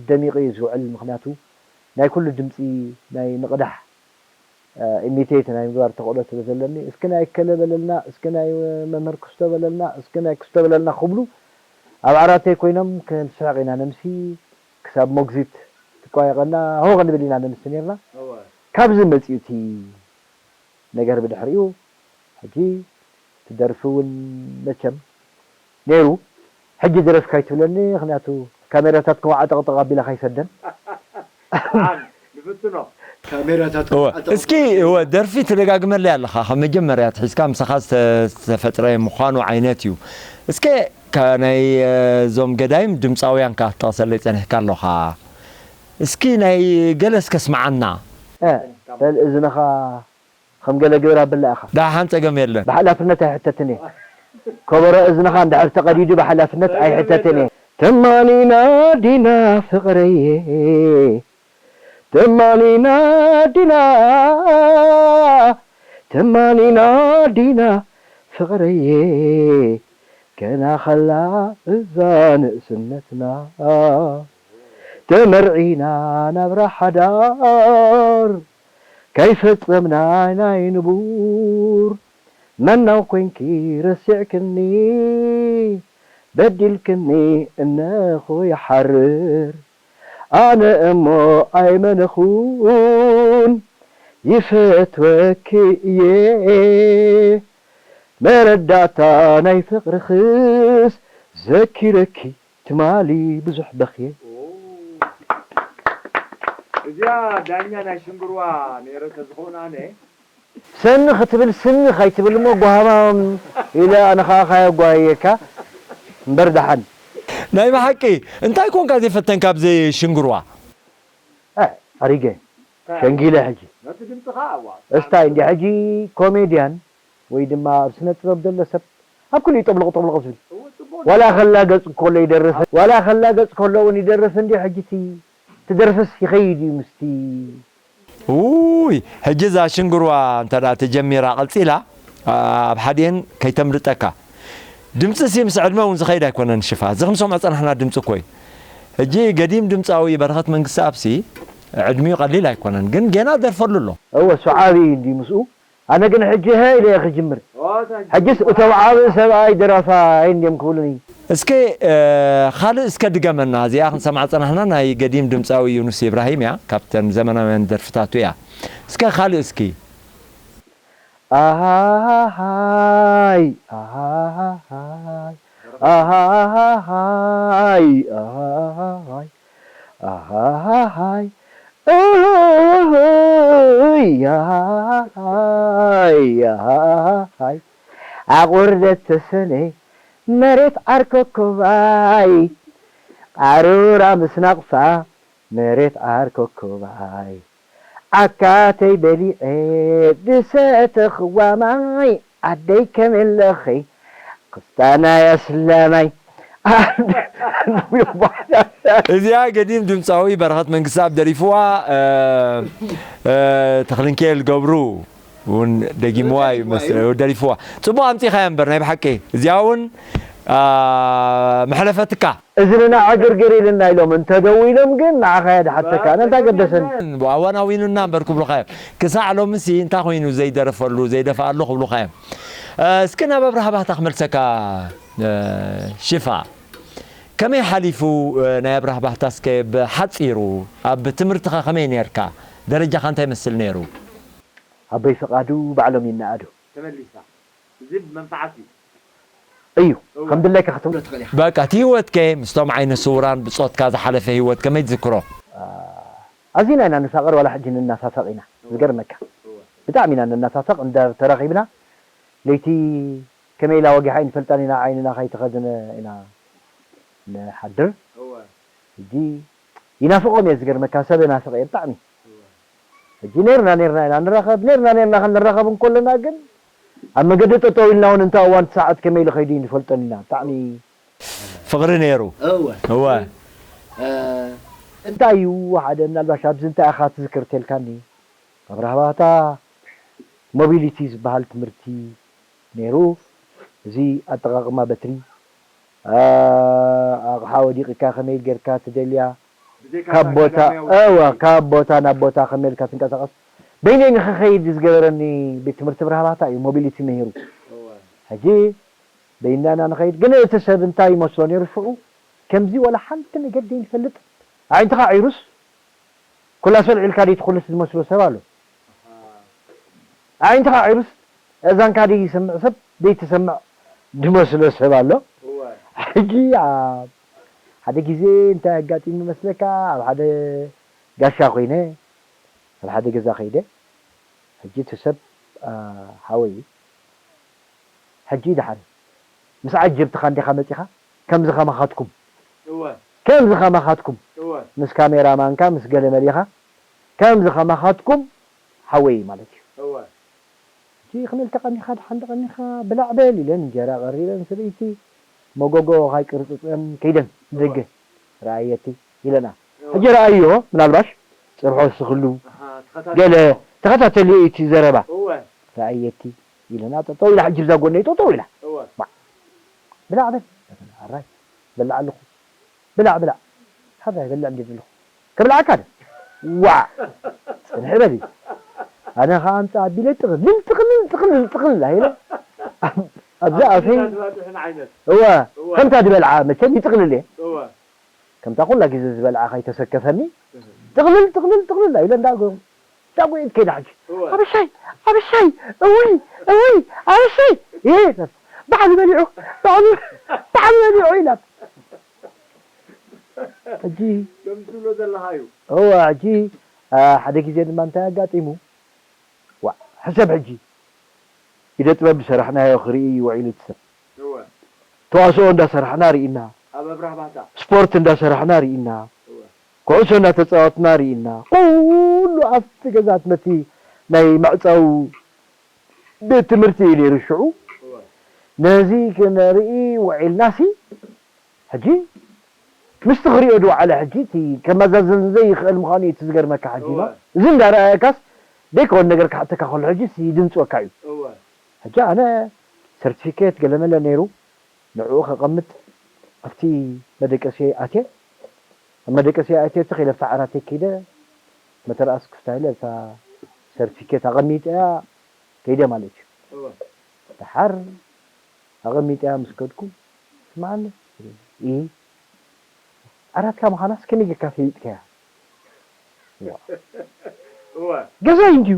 ደሚቑ እዩ ዝውዕል ምኽንያቱ ናይ ኩሉ ድምፂ ናይ ምቕዳሕ ኢሚቴት ናይ ምግባር ተኽእሎ ስለ ዘለኒ እስኪ ናይ ከለ በለልና እስኪ ናይ መምህር ክስቶ በለልና እስኪ ናይ ክስቶ በለልና ክብሉ ኣብ ዓራተይ ኮይኖም ክንስሕቕ ኢና ነምሲ ክሳብ ሞግዚት ትቋየቐና ሆ ክንብል ኢና ነምሲ ነርና ካብዚ መፂኡ እቲ ነገር ብድሕሪኡ ሕጂ እቲ ደርፊ እውን መቸም ነይሩ ሕጂ ድረፍ ካይትብለኒ ምክንያቱ ካሜራታት ከዋዓ ጠቕጠቕ ኣቢላ ካይሰደን ንፍትኖ ካሜራታት እወ እስኪ እወ ደርፊ ትደጋግመለይ ኣለኻ ካብ መጀመርያ ኣትሒዝካ ምሳኻ ዝተፈጥረ ምዃኑ ዓይነት እዩ እስከ ናይ እዞም ገዳይም ድምፃውያን ከኣ ትጠቕሰለይ ጸኒሕካ ኣለኻ እስኪ ናይ ገለ እስከ ስምዓና በል እዝንኻ ከም ገለ ግበር ኣበላ ኢኻ ደሓን ጸገም የለን ብሓላፍነት ኣይሕተትን እየ ከበሮ እዝንኻ እንድሕር ተቐዲዱ ብሓላፍነት ኣይሕተትን እየ ተማኒና ዲና ፍቕረየ፣ ተማኒና ዲና፣ ተማኒና ዲና ፍቕረየ፣ ገና ኸላ እዛ ንእስነትና፣ ተመርዒና ናብራ ሓዳር፣ ከይፈጸምና ናይ ንቡር፣ መናው ኮንኪ ረሲዕክኒ፣ በዲልክኒ እነኹ ይሓርር። ኣነ እሞ ኣይመነኹን ይፈትወኪ እየ፣ መረዳእታ ናይ ፍቕርኽስ ዘኪረኪ ትማሊ ብዙሕ በኽየ። እዚኣ ዳኛ ናይ ሽንግርዋ ነይረ ተዝኸውን ኣነ ሰኒ ክትብል ስኒ ከይትብል እሞ ጓሃማም ኢለ ኣነ ከዓ ካየጓየካ እምበር ደሓን። ናይ ብሓቂ እንታይ ኮንካ ዘይፈተንካ ኣብዚ ሽንግርዋ? ኣሪገ ሸንጊለ ሕጂ ነቲ ድምፅኻ ኣዋ እስታይ እንዲ ሕጂ ኮሜድያን ወይ ድማ ኣብ ስነ ጥበብ ዘሎ ሰብ ኣብ ኩሉ ይጠብልቕ ጠብልቕ ዝብል ዋላ ከላ ገጽ ከሎ ይደርፍ ዋላ ከላ ገጽ ከሎ እውን ይደርፍ እንዲ ሕጂ እቲ ትደርፍስ ይኸይድ እዩ ምስቲ ውይ ሕጂ እዛ ሽንግርዋ እንተ ተጀሚራ ቀልፂላ ኣብ ሓዲኤን ከይተምልጠካ ድምፂ ሲ ምስ ዕድመ እውን ዝኸይድ ኣይኮነን ሽፋ እዚ ክንሰምዖ ፀናሕና ድምፂ እኮ እዩ ሕጂ ገዲም ድምፃዊ በረኸት መንግስቲ ኣብሲ ዕድሚኡ ቀሊል ኣይኮነን ግን ጌና ደርፈሉ ኣሎ እወ እሱ ዓብዪ እንዲ ምስኡ ኣነ ግን ሕጂ ሀ ኢለ እየ ክጅምር ሕጅስ እቶም ዓብዪ ሰብኣይ ደራፋይ እንዲዮም ክብሉኒ እስከ ካልእ እስከ ድገመና እዚኣ ክንሰምዓ ፀናሕና ናይ ገዲም ድምፃዊ ዩኑስ ኢብራሂም እያ ካብተን ዘመናውያን ደርፍታቱ እያ እስከ ካልእ እስኪ ኣሃሃሃይ ኣሃሃሃይ ኣሃሃሃይ ኣሃሃሃይ ኣሃሃሃይ እህህህይ ኣሃሃሃይ ኣሃሃሃይ ኣቑርደት ተሰነ መሬት ዓርኮኮባይ ቃሩራ ምስ ናቕፋ መሬት ዓርኮኮባይ ዓካተይ በሊዐ ዝሰተኽዋ ማይ ዓደይ ከመለኺ ክስታናይ ኣስላማይ እዚኣ ገዲም ድምፃዊ በረኸት መንግስታብ ደሪፍዋ ተኽልንኬል ገብሩ እውን ደጊምዋ እዩ ደሪፍዋ ፅቡቅ ኣምፂኻያ እምበር ናይ ብሓቂ እዚኣ እውን መሕለፈትካ እዝንና ዕግርግር ኢልና ኢሎም እንተደዊሎም ግን ንዓኻ እያ ድሓተካ ኣነ እንታይ ገደሰኒ ኣዋናዊኑና እምበር ክብሉኻ እዮም ክሳዕ ሎምሲ እንታይ ኮይኑ ዘይደረፈሉ ዘይደፍኣሉ ክብሉኻ እዮም እስኪ ናብ ኣብርሃ ባህታ ክመልሰካ ሽፋ ከመይ ሓሊፉ ናይ ኣብርሃ ባህታ እስከ ብሓፂሩ ኣብ ትምህርትኻ ከመይ ነርካ ደረጃኻ እንታይ ይመስል ነይሩ ኣቦይ ፍቓዱ ባዕሎም ይነኣዱ ተመሊሳ ዝብ መንፈዓት እዩ እዩ ከም ድላይካ ክትብሎ ትኽእል ኢኻ በቃ እቲ ህይወትከ ምስቶም ዓይነ ስውራን ብጾትካ ዝሓለፈ ህይወት ከመይ ትዝክሮ ኣዚና ኢና ንፋቐር ዋላ ሕጂ ንናፋፈቕ ኢና ዝገርመካ ብጣዕሚ ኢና ንናፋፈቕ እንዳ ተራኺብና ለይቲ ከመይ ኢላ ወጊሓ ኣይንፈልጣን ኢና ዓይንና ከይተኸድነ ኢና ንሓድር ሕጂ ይናፍቖም እየ ዝገርመካ ሰብ ናፍቕ እየ ብጣዕሚ ሕጂ ነርና ነርና ኢና ንራኸብ ነርና ነርና ክንራኸብ እንከለና ግን ኣብ መገዲ ጠጠው ኢልና እውን እንተ እዋን ሰዓት ከመይ ኢሉ ከይዱ ንፈልጦን ኢና ብጣዕሚ ፍቕሪ ነይሩ እወ እንታይ እዩ ሓደ ምናልባሽ ኣብዚ እንታይ ኢኻ ትዝክር ተልካኒ ኣብራህባታ ሞቢሊቲ ዝበሃል ትምህርቲ ነይሩ። እዚ ኣጠቓቕማ በትሪ፣ ኣቕሓ ወዲቕካ ከመይ ጌርካ ትደልያ፣ ካብ ቦታ እወ፣ ካብ ቦታ ናብ ቦታ ከመይ ኢልካ ትንቀሳቐስ፣ በይነይ ንኽኸይድ ዝገበረኒ ቤት ትምህርቲ ብርሃባታ እዩ ሞቢሊቲ ምሂሩ። ሕጂ በይንና ኢና ንኸይድ። ግን እቲ ሰብ እንታይ ይመስሎ ነይሩ ሽዑ፣ ከምዚ ዋላ ሓንቲ ነገር ዘይንፈልጥ፣ ኣዒንትኻ ዒሩስ፣ ኩላሶል ዒልካ ደይ ትኹልስ ዝመስሎ ሰብ ኣሎ። ኣዒንትኻ ዒሩስ እዛንካ ደይ ይሰምዕ ሰብ ደይ ትሰምዕ ዝመስሎ ሰብ ኣሎ። ሕጂ ኣብ ሓደ ግዜ እንታይ ኣጋጢሙ መስለካ ኣብ ሓደ ጋሻ ኮይነ ኣብ ሓደ ገዛ ከይደ ሕጂ እቲ ሰብ ሓወይ እዩ ሕጂ ደሓን ምስ ዓጀብትኻ እንዲኻ መጺኻ ከምዚ ከማኻትኩም እወ ከምዚ ከማኻትኩም እወ ምስ ካሜራ ማንካ ምስ ገለ መሊኻ ከምዚ ከማኻትኩም ሓወይ ማለት እዩ እወ እቲ ክንልተ ቀኒኻ ደሓን ደቐኒኻ ብላዕ በል ኢለን እንጀራ ቀሪበን ስርኢቲ መጎጎ ካይቅርጽጸን ከይደን ንደገ ረኣየቲ ኢለና። ሕጂ ረኣዮ፣ ምናልባሽ ጽብሖ ስኽሉ ኣሃ፣ ተኸታተል። ገለ ተኸታተልዮ እቲ ዘረባ። እወ። ረኣየቲ ኢለና። ጠጠው ኢላ ሕጂ እዛ ጎነይ ጠጠው ኢላ። እወ። ባ-፣ ብላዕ በል። ኣራይ፣ በላዕ ኣለኹ። ብላዕ፣ ብላዕ። ሓራይ፣ በላዕ እንዲ ዘለኹ። ከብልዓካ ዶ? ዋዕ! ጽንሒ በሊ። ኣነ ኸኣ ኣምጽእ ኣቢለ ጥቕልል፣ ጥቕልል፣ ጥቕልል፣ ጥቕልል ኢለ። ኣብ-፣ ኣብዚ ኣፍይ ኣፍና ትባጽሕን ዓይነት። እወ፣ እወ። ከምታ ዝበልዓ መቸም ይጥቕልል እየ። እወ። ከምታ ኩላ ግዜ ዝበልዓ ከይተሰከፈኒ፣ እህ። ጥቕልል፣ ጥቕልል፣ ጥቕልል ኢለ እንዳጎ-፣ እንዳጎየት ከይዳ ሕጂ። እወ። "ኣበሻይ፣ ኣበሻይ፣ እውይ፣ እውይ፣ ኣበሻይ!" ይሄ ባዕሉ በሊዑ፣ ባዕሉ፣ ባዕሉ በሊዑ ኢላ። ሕጂ ከም ትብሎ ዘለኻ እዩ። እወ፣ ሕጂ፣ አ፣ ሓደ ግዜ ድማ እንታይ ኣጋጢሙ? ዋእ፣ ሕሰብ ሕጂ። ኢደ ጥበብ ዝሰራሕናዮ ክርኢ ውዒሉ እቲ ሰብ። እወ። ተዋስኦ እንዳሰራሕና ርኢና። ኣብ ኣብርሃ ባህታ። ስፖርት እንዳሰራሕና ርኢና። እወ። ኩዕሶ እንዳተጻወትና ርኢና። ኩሉ ኣብቲ ገዛ ነቲ ናይ መዕጸዊ ቤት ትምህርቲ እዩ ነይሩ ሽዑ። እወ። ነዚ ክንርኢ ውዒልናሲ ሕጂ ምስቲ ክሪኦ ዝወዓለ ሕጂ እቲ ከመዛዝን ዘይኽእል ምዃኑ እዩ እቲ ዝገርመካ ሕጂ፣ እወ። እዚ እንዳረኣየካስ ደይከውን ነገር ክሓተካ ከሎ ሕጂ ይድንጽወካ እዩ። እወ። ሕጂ ኣነ ሰርቲፊኬት ገለመለ ነይሩ፣ ንዕኡ ከቐምጥ ኣብቲ መደቀሲ ኣትየ። ኣብ መደቀሲ ኣትየ ትኽ ኢለ ኣብታ ዓራተይ ከይደ፣ መተርኣስ ክፍታ ኢለ እታ ሰርቲፊኬት ኣቐሚጠያ ከይደ ማለት እዩ። እወ። ደሓር ኣቐሚጠያ ምስ ከድኩ፣ "ስምዓኒ፣ እ፣ ዓራትካ ምዃናስ ከመይ ጌርካ ፈሊጥካያ?" ዋ። እወ። ገዛይ እንድዩ።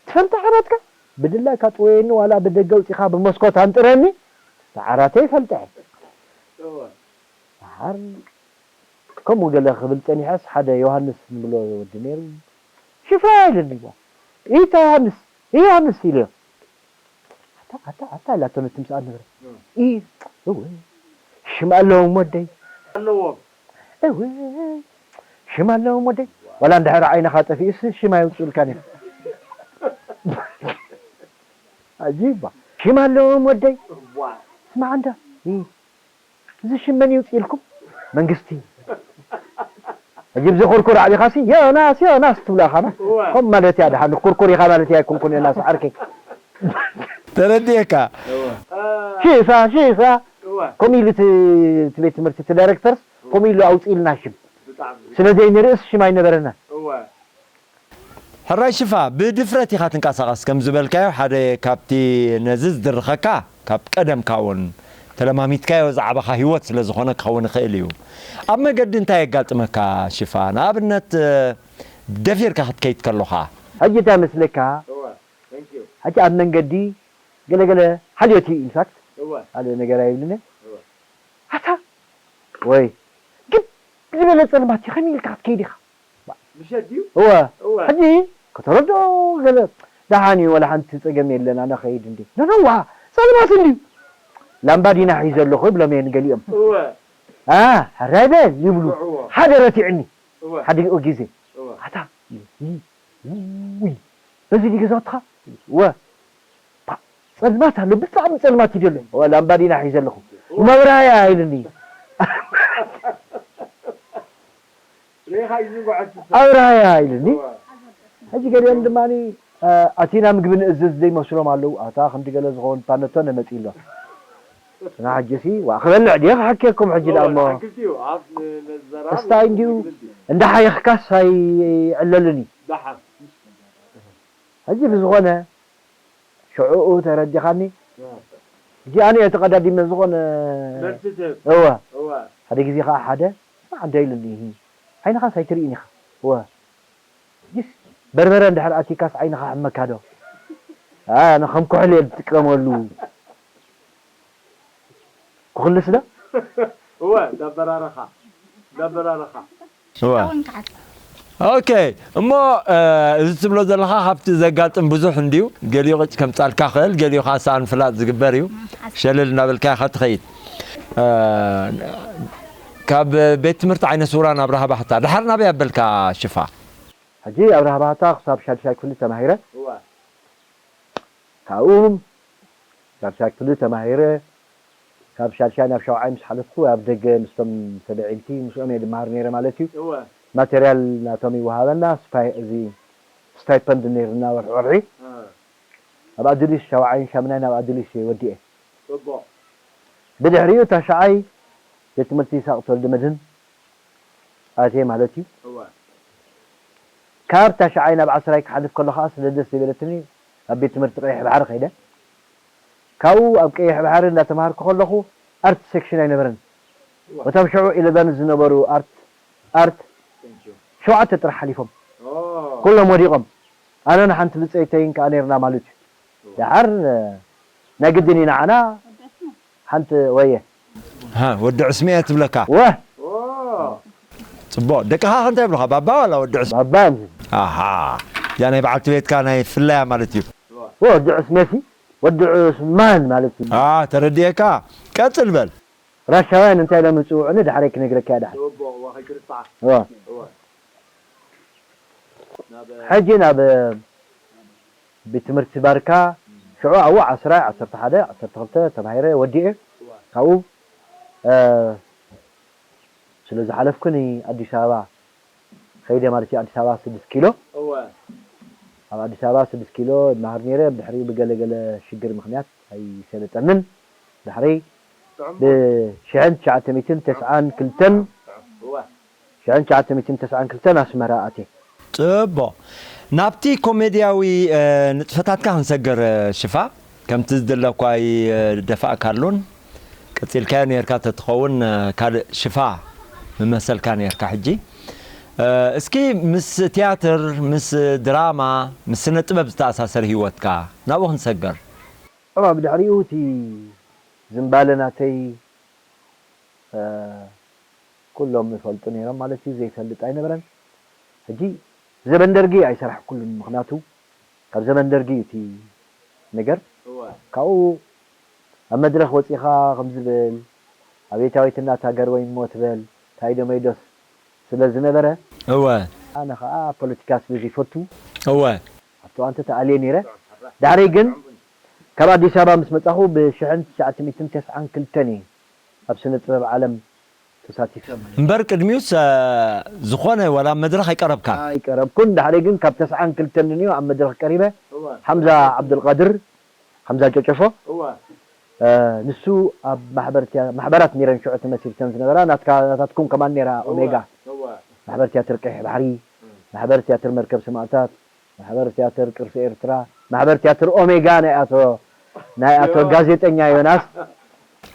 ትፈልጣ ዓራትካ? ብድላይካ ጥወየኒ፣ ዋላ ብደገ ኣውጺኻ ብመስኮት ኣንጥረኒ፣ እታ ዓራተይ ይፈልጣ እየ። እወ። ደሓር ከምኡ ገለ ክብል ጸኒሐስ፣ ሓደ ዮሃንስ ንብሎ ወዲ ነይሩ። "ሽፋ" ኢሉኒ። "ኢታ ዮሃንስ፣ ዮሃንስ" ኢለዮ። "ኣታ፣ ኣታ፣ ኣታ" ኢላቶ ነቲ ምስኣ ዝነበረ። እም። "ኢ፣ እወ፣ ሽም ኣለዎም ወደይ። ኣለዎም። እወ፣ ሽም ኣለዎም ወደይ። ዋላ እንድሕር ዓይንኻ ጠፊኡስ ሽም ኣየውፅኡልካን እዮም." ዓጂባ። "ሽም ኣለዎም ወደይ። እዋ። ስማዕ እንዳ፣ እ፣ እዚ ሽም መን ይውፅእ ኢልኩም? መንግስቲ። ሕጂ ብዚ ኩርኩር ኣዕቢኻሲ ዮናስ፣ ዮናስ ትብሎ ኢኻና። እወ። ከም ማለት እያ፣ ደሓን ኩርኩር ኢኻ ማለት እያ፣ ኣይኮንኩን ዮናስ ዓርከይ። ተረዲኤካ። እወ። ሽፋ፣ ሽፋ። እወ። ከምኡ ኢሉ እቲ፣ እቲ ቤት ትምህርቲ፣ እቲ ዳይሬክተርስ ከምኡ ኢሉ ኣውፅእልና ሽም። ብጣዕሚ። ስለ ዘይንርእስ ሽም ኣይነበረናን። እወ። ሕራይ ሽፋ፣ ብድፍረት ኢኻ ትንቀሳቐስ። ከም ዝበልካዮ፣ ሓደ ካብቲ ነዚ ዝድርኸካ፣ ካብ ቀደምካ እውን ተለማሚድካዮ ዝዓበኻ ህይወት ስለ ዝኾነ ክኸውን ይኽእል እዩ። ኣብ መገዲ እንታይ የጋጥመካ ሽፋ? ንኣብነት፣ ደፊርካ ክትከይድ ከሎኻ? ሕጂ እንታይ መስለካ? እወ፣ thank you። ሕጂ ኣብ መንገዲ ገለገለ ሓልዮት እዩ፣ ኢንፋክት፣ እወ። ካልእ ነገር ኣይብልን እየ። እወ። ኣታ፣ ወይ፣ ግድ ዝበለ ጸልማት እዩ፣ ከመይ ኢልካ ክትከይድ ኢኻ? ምሸት ድዩ? እወ። እወ። ሕጂ ከተረድኦ ገለ ደሓን እዩ፣ ወላ ሓንቲ ጸገም የለን፣ ኣነ ኸይድ እንዲ። ኖ፣ ኖ፣ ዋ፣ ጸልማት እንድዩ። ላምባዲና ሒዘ ኣለኹ ይብሎም እየ ንገሊኦም። እወ። ኣ፣ ሕራይ በል ይብሉ። እወ። ሓደ ረቲዕኒ። እወ። ሓደ ግዜ። እወ። ኣታ፣ ውይ፣ በዚ ድዩ ገዛውትኻ? እወ። ፓ፣ ጸልማት ኣሎ፣ ብጣዕሚ ጸልማት እዩ ዘሎ። እወ፣ ላምባዲና ሒዘ ኣለኹ። እወ። መብራህያ ኢሉኒ። ርኢኻ እዩ ዝንጓዓት ትስእ። ኣብራህያ ኢሉኒ። እወ። ሕጂ ገሊኦም ድማኒ፣ እ፣ ኣቲና ምግቢ ንእዝዝ ዘይመስሎም ኣለዉ። ኣታ ክንዲ ገለ ዝኸውን ፓነቶ ነመጺ ኣሎ። እና ሕጂሲ፣ ዋ፣ ክበልዕ ድየ ክሓክየኩም ሕጂ ደኣ እሞ? ክሓክስ እዩ፣ ኣብ ን-፣ ንዘራብ እስታይ እንድዩ፣ ምግቢ እንድዩ። እንዳሓየኽካስ ኣይዕለልን እዩ። ደሓን። ሕጂ ብዝኾነ፣ ሽዑኡ ተረዲኻኒ። እወ። እዚኣኒ እየ ተቐዳዲመ ዝኾነ መልሲ ትህብ። እወ። እወ። ሓደ ግዜ ኸዓ ሓደ፣ "ስማዕ እንዶ" ኢሉኒ፣ "ዓይንኻስ ኣይትርእይን ኢኻ?" እወ። "ጅስ በርበረ እንድሕር ኣቲካስ ዓይንኻ ሕመካ ዶ?" ኣይ፣ ኣነ ከም ኩሕሊ እየ ዝጥቀመሉ። ኩሕልስ ዶ? እወ፣ እንዳበራረኻ፣ እንዳበራረኻ። እወ። ኦኬ፣ እሞ፣ እ፣ እዚ ትብሎ ዘለኻ ካብቲ ዘጋጥም ብዙሕ እንድዩ። ገሊኡ ቅጭ ከምጻልካ ክእል፣ ገሊኡ ኸዓ ሰኣን ፍላጥ ዝግበር እዩ። ሸለል እናበልካ ኢኻ ትኸይድ። እ፣ ካብ ቤት ትምህርቲ ዓይነ ስውራን ኣብርሃ ባህታ፣ ድሓር ናበይ ኣበልካ ሽፋ? ሕጂ ኣብርሃ ባህታ ክሳብ ሻድሻይ ክፍሊ ተማሂረ። እወ። ካብኡ ሻድሻይ ክፍሊ ተማሂረ፣ ካብ ሻድሻይ ናብ ሻውዓይ ምስ ሓለፍኩ ኣብ ደገ ምስቶም ሰብ ኣዒንቲ ምስኦም እየ ድመሃር ነይረ ማለት እዩ። እወ። ማቴርያል ናቶም ይወሃበና፣ ስፓይ-፣ እዚ ስታይፐንድ ነይርና ወርሒ ወርሒ። እ። ኣብ ኣዱሊስ ሻውዓይን ሻምናይን ኣብ ኣዱሊስ እየ ወዲኤ። ጽቡቕ። ብድሕሪኡ ታሽዓይ ቤት ትምህርቲ ይስሃቕ ተወልደ መድህን ኣትየ ማለት እዩ። እወ። ካብ ታሽዓይ ናብ ዓስራይ ክሓልፍ ከሎ ከዓ ስለ ደስ ዘይበለትኒ ኣብ ቤት ትምህርቲ ቀይሕ ባሕሪ ከይደ። ካብኡ ኣብ ቀይሕ ባሕሪ እንዳተማሃርኩ ከለኹ ኣርት ሴክሽን ኣይነበረን። እወ። እቶም ሽዑ ኢለቨን ዝነበሩ ኣርት፣ ኣርት Thank you። ሸውዓተ ጥራሕ ሓሊፎም። ኦ። ኩሎም ወዲቖም። ኣነን ሓንቲ ብጸይተይን ከኣ ነይርና ማለት እዩ። እወ። ደሓር፣ እ፣ ናይ ግድን እዩ ንዓና ሓንቲ ወየ። ሃ፣ ወዲ ዕስመ እያ ትብለካ። ወ። ኦ። ጽቡቕ። ደቅኻ ከ እንታይ ይብሉኻ? ባባ ዋላ ወዲ ዕስመ? ባባ እዮም ዝብሉ። ኣሃ። እዚኣ ናይ በዓልቲ ቤትካ ናይ ፍላያ ማለት እዩ። ወዲ ዕስመ ሲ፣ ወዲ ዕስማን ማለት እዩ። አ፣ ተረዲኤካ። ቀጽል በል። ራሻውያን እንታይ ኢሎም ዝጽውዑኒ ድሕረይ ክነግረካ እየ ድሓር። ጽቡቕ፣ እዋ፣ ከይትርስዓ። እዋ። እዋ። ናብ ሕጂ ናብ ቤት ትምህርቲ ባርካ፣ ሽዑ ኣብኡ ዓስራ፣ ዓሰርተ ሓደ፣ ዓሰርተ ክልተ ተማሂረ ወዲኤ። እዋ። ካብኡ፣ እ፣ ስለ ዝሓለፍኩ ንኣዲስ ኣበባ ከይደ ማለት እዩ። ኣዲስ ኣበባ ስድስት ኪሎ። እወ። ኣብ ኣዲስ ኣበባ ስድስት ኪሎ ይመሃር ነይረ። ብድሕሪኡ ብገለ ገለ ሽግር ምኽንያት ኣይሰለጠንን። ድሕሪ ጥዑም። ብሽሕን ትሽዓተ ሚእትን ተስዓን ክልተን፣ እወ። ሽሕን ትሽዓተ ሚእትን ተስዓን ክልተን ኣስመራ ኣትየ። ጽቡቕ። ናብቲ ኮሜድያዊ፣ እ፣ ንጥፈታትካ ክንሰገር፣ እ፣ ሽፋ፣ ከምቲ ዝድለ እኳ ኣይደፋእካሉን፣ ቀጺልካዮ ኔርካ ተትኸውን፣ እ፣ ካልእ ሽፋ ምመሰልካ ኔርካ። ሕጂ፣ እ፣ እስኪ ምስ ትያትር፣ ምስ ድራማ፣ ምስ ስነ ጥበብ ዝተኣሳሰር ህይወትካ ናብኡ ክንሰገር። እዋ፣ ብድሕሪኡ እቲ ዝምባለ ናተይ፣ እ፣ ኩሎም ይፈልጡ ነይሮም ማለት እዩ፣ ዘይፈልጥ ኣይነበረን። ሕጂ ዘበን ደርጊ ኣይሰራሕኩሉን፣ ምኽንያቱ ካብ ዘበን ደርጊ እዩ እቲ ነገር። እወ። ካብኡ ኣብ መድረኽ ወጺኻ ከም ዝብል፣ "ኣቤታዊት እናት ሃገር ወይ ሞት በል፣ ታይዶ መይዶስ" ስለ ዝነበረ፣ እወ። ኣነ ኸኣ ፖለቲካ ስለ ዘይፈቱ፣ እወ። ኣብቲ እዋን ተኣልየ ነይረ። ዳሕረይ ግን ካብ ኣዲስ ኣበባ ምስ መጻኹ ብሽሕን ትሽዓተ ሚእትን ተስዓን ክልተን እየ ኣብ ስነ ጥበብ ዓለም ተሳቲፈ ማለት እዩ። እምበር ቅድሚኡስ፣ እ፣ ዝኾነ ዋላ ኣብ መድረኽ ኣይቀረብካን? ኣይቀረብኩን። ዳሕረይ ግን ካብ ተስዓን ክልተን ንንዮ ኣብ መድረኽ ቀሪበ። እወ። ሓምዛ ዓብዱልቃድር፣ ሓምዛ ጨጨፎ፣ እወ። እ፣ ንሱ ኣብ ማሕበር ትያ-፣ ማሕበራት ነይረን ሽዑ ተመሲርተን ዝነበራ፣ ናትካ፣ ናታትኩም ከማን ነይራ እወ፣ ኦሜጋ። እወ። ማሕበር ትያትር ቀይሕ ባሕሪ፣ እም። ማሕበር ትያትር መርከብ ሰማእታት፣ ማሕበር ትያትር ቅርሲ ኤርትራ፣ ማሕበር ትያትር ኦሜጋ ናይ ኣቶ፣ ናይ ኣቶ እዮ። ጋዜጠኛ ዮናስ።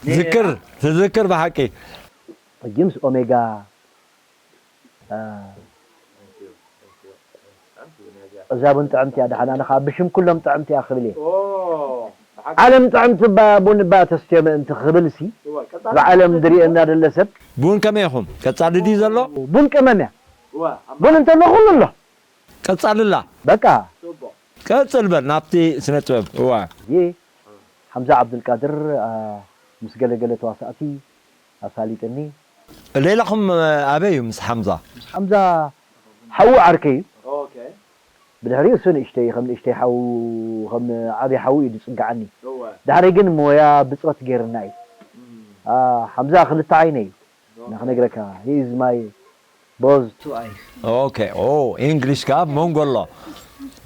ትዝክር፣ ትዝክር ብሓቂ። ሕጂ ምስ ኦሜጋ፣ እ፣ እዛ ቡን ጥዕምቲ እያ ደሓን፣ ኣነ ኸዓ ብሽም ኩሎም ጥዕምቲ እያ ክብል እየ። ኦ፣ ብሓቂ። ዓለም ጥዕምቲ እባ ቡን እባ ተስትዮ ምእንቲ ክብል ሲ፣ እዋ፣ ቀጻሊ ብዓለም ዝርእየና ደለ ሰብ። ቡን ከመይ ኢኹም? ቀጻሊ ድዩ ዘሎ? ቡን ቅመም እያ። እዋ፣ ኣብ ቡን እንተሎ ኩሉ ኣሎ። ቀጻልላ። በቃ። ጽቡቕ። ቀጽል በል ናብቲ ስነ ጥበብ። እዋ። እዚ ሓምዛ ዓብዱልቃድር፣ ኣ፣ ምስ ገለገለ ተዋሳእቲ ኣሳሊጥኒ። ሌላኹም፣ እ፣ ኣበይ እዩ ምስ ሓምዛ? ምስ ሓምዛ ሓዉ ዓርከይ እዩ። ኦኬ። ብድሕሪኡ እሱ ንእሽተይ፣ ከም ንእሽተይ ሓዉ፣ ከም ዓብዪ ሓዉ እዩ ዝጽግዓኒ። እወ። ድሕረይ ግን ሞያ ብጾት ገይርና እዩ። እም። ኣ፣ ሓምዛ ክልተ ዓይነ እዩ። ኦኬ። ንኽነግረካ፣ he is my boss two eyes። ኦኬ፣ ኦ፣ ኢንግሊሽ ከኣ ኣብ መንጎ ኣሎ።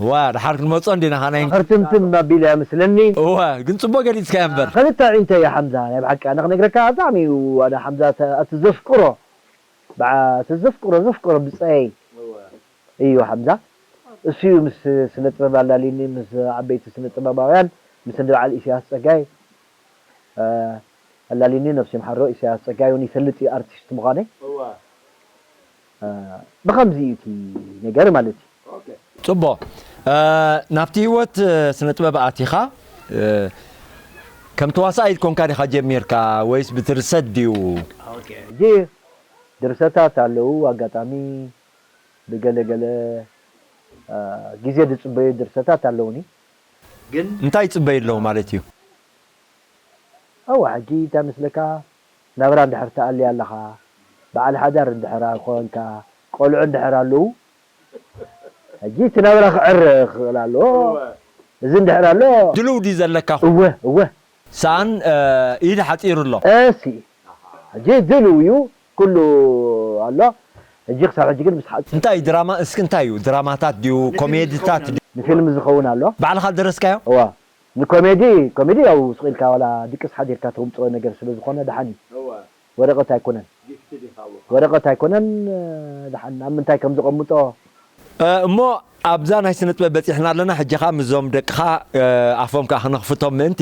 ዋ፣ ድሓር ክንመጾ እንዲና፣ ኻና ኢንግ- ኽርትምትም ኣቢለ እያ መስለኒ። እወ፣ ግን ጽቡቕ ገሊጽካዮ እምበር። ኽልተ ኣዒንተ እያ ሓምዛ፣ ናይ ብሓቂ። ኣነ ኽነግረካ፣ ብጣዕሚ እዩ፣ ኣነ ሓምዛ፣ ተ-፣ እቲ ዘፍቅሮ፣ ብዓ-፣ እቲ ዘፍቅሮ፣ ዘፍቅሮ ብጻየይ እወ። እዩ ሓምዛ። እሱ እዩ ምስ ስነ ጥበብ ኣላልዩኒ፣ ምስ ዓበይቲ ስነ ጥበባውያን፣ ምስ እንዳ በዓል ኢሳያስ ጸጋይ፣ እ፣ ኣላልዩኒ። ነብሱ ይምሓሮ፣ ኢሳያስ ጸጋይ እውን ይፈልጥ እዩ ኣርቲስት ምዃነይ። እወ። እ፣ ብኸምዚ እዩ እቲ ነገር ማለት እዩ። ኦኬ። ጽቡቕ። እ፣ ናብቲ ህይወት፣ እ፣ ስነ ጥበብ ኣቲኻ፣ እ፣ ከም ተዋሳኣይ ኮንካ ዲኻ ጀሚርካ ወይስ ብድርሰት ድዩ? ኦኬ። ሕጂ ድርሰታት ኣለዉ፣ ኣጋጣሚ ብገለ ገለ፣ እ፣ ግዜ ዝጽበዩ ድርሰታት ኣለዉኒ። ግን እንታይ ይጽበዩ ኣለዉ ማለት እዩ? እወ፣ ሕጂ እንታይ መስለካ፣ ናብራ እንድሕር ትኣሊ ኣለኻ፣ በዓል ሓዳር እንድሕር ኮንካ፣ ቆልዑ እንድሕር ኣለዉ፣ ሕጂ እቲ ናብራ ክዕረ ክኽእል ኣለዎ። እወ። እዚ እንድሕር ኣሎ፣ ድልው ድዩ ዘለካ? እወ፣ እወ። ሰኣን ኢድ ሓጺሩ ኣሎ። እሲ ሕጂ ድልው እዩ፣ ኩሉ ኣሎ። ሕጂ ክሳብ ሕጂ ግን ምስ ሓ- እንታይ ድራማ እስኪ እንታይ እዩ ድራማታት ድዩ ኮሜድታት ድዩ? ንፊልም ዝኸውን ኣሎ። ባዕልኻ ደረስካዮ? እዋ ንኮሜዲ ኮሜዲ ያው ስቕ ኢልካ ዋላ ድቅስ ሓዲርካ ተውምፅኦ ነገር ስለ ዝኾነ ደሓን እዩ። ወረቐት ኣይኮነን ወረቐት ኣይኮነን። ደሓን ኣብ ምንታይ ከም ዘቐምጦ እሞ ኣብዛ ናይ ስነ ጥበብ በፂሕና ኣለና። ሕጂ ኸዓ ምስዞም ደቅኻ ኣፎም ከዓ ክነኽፍቶም ምእንቲ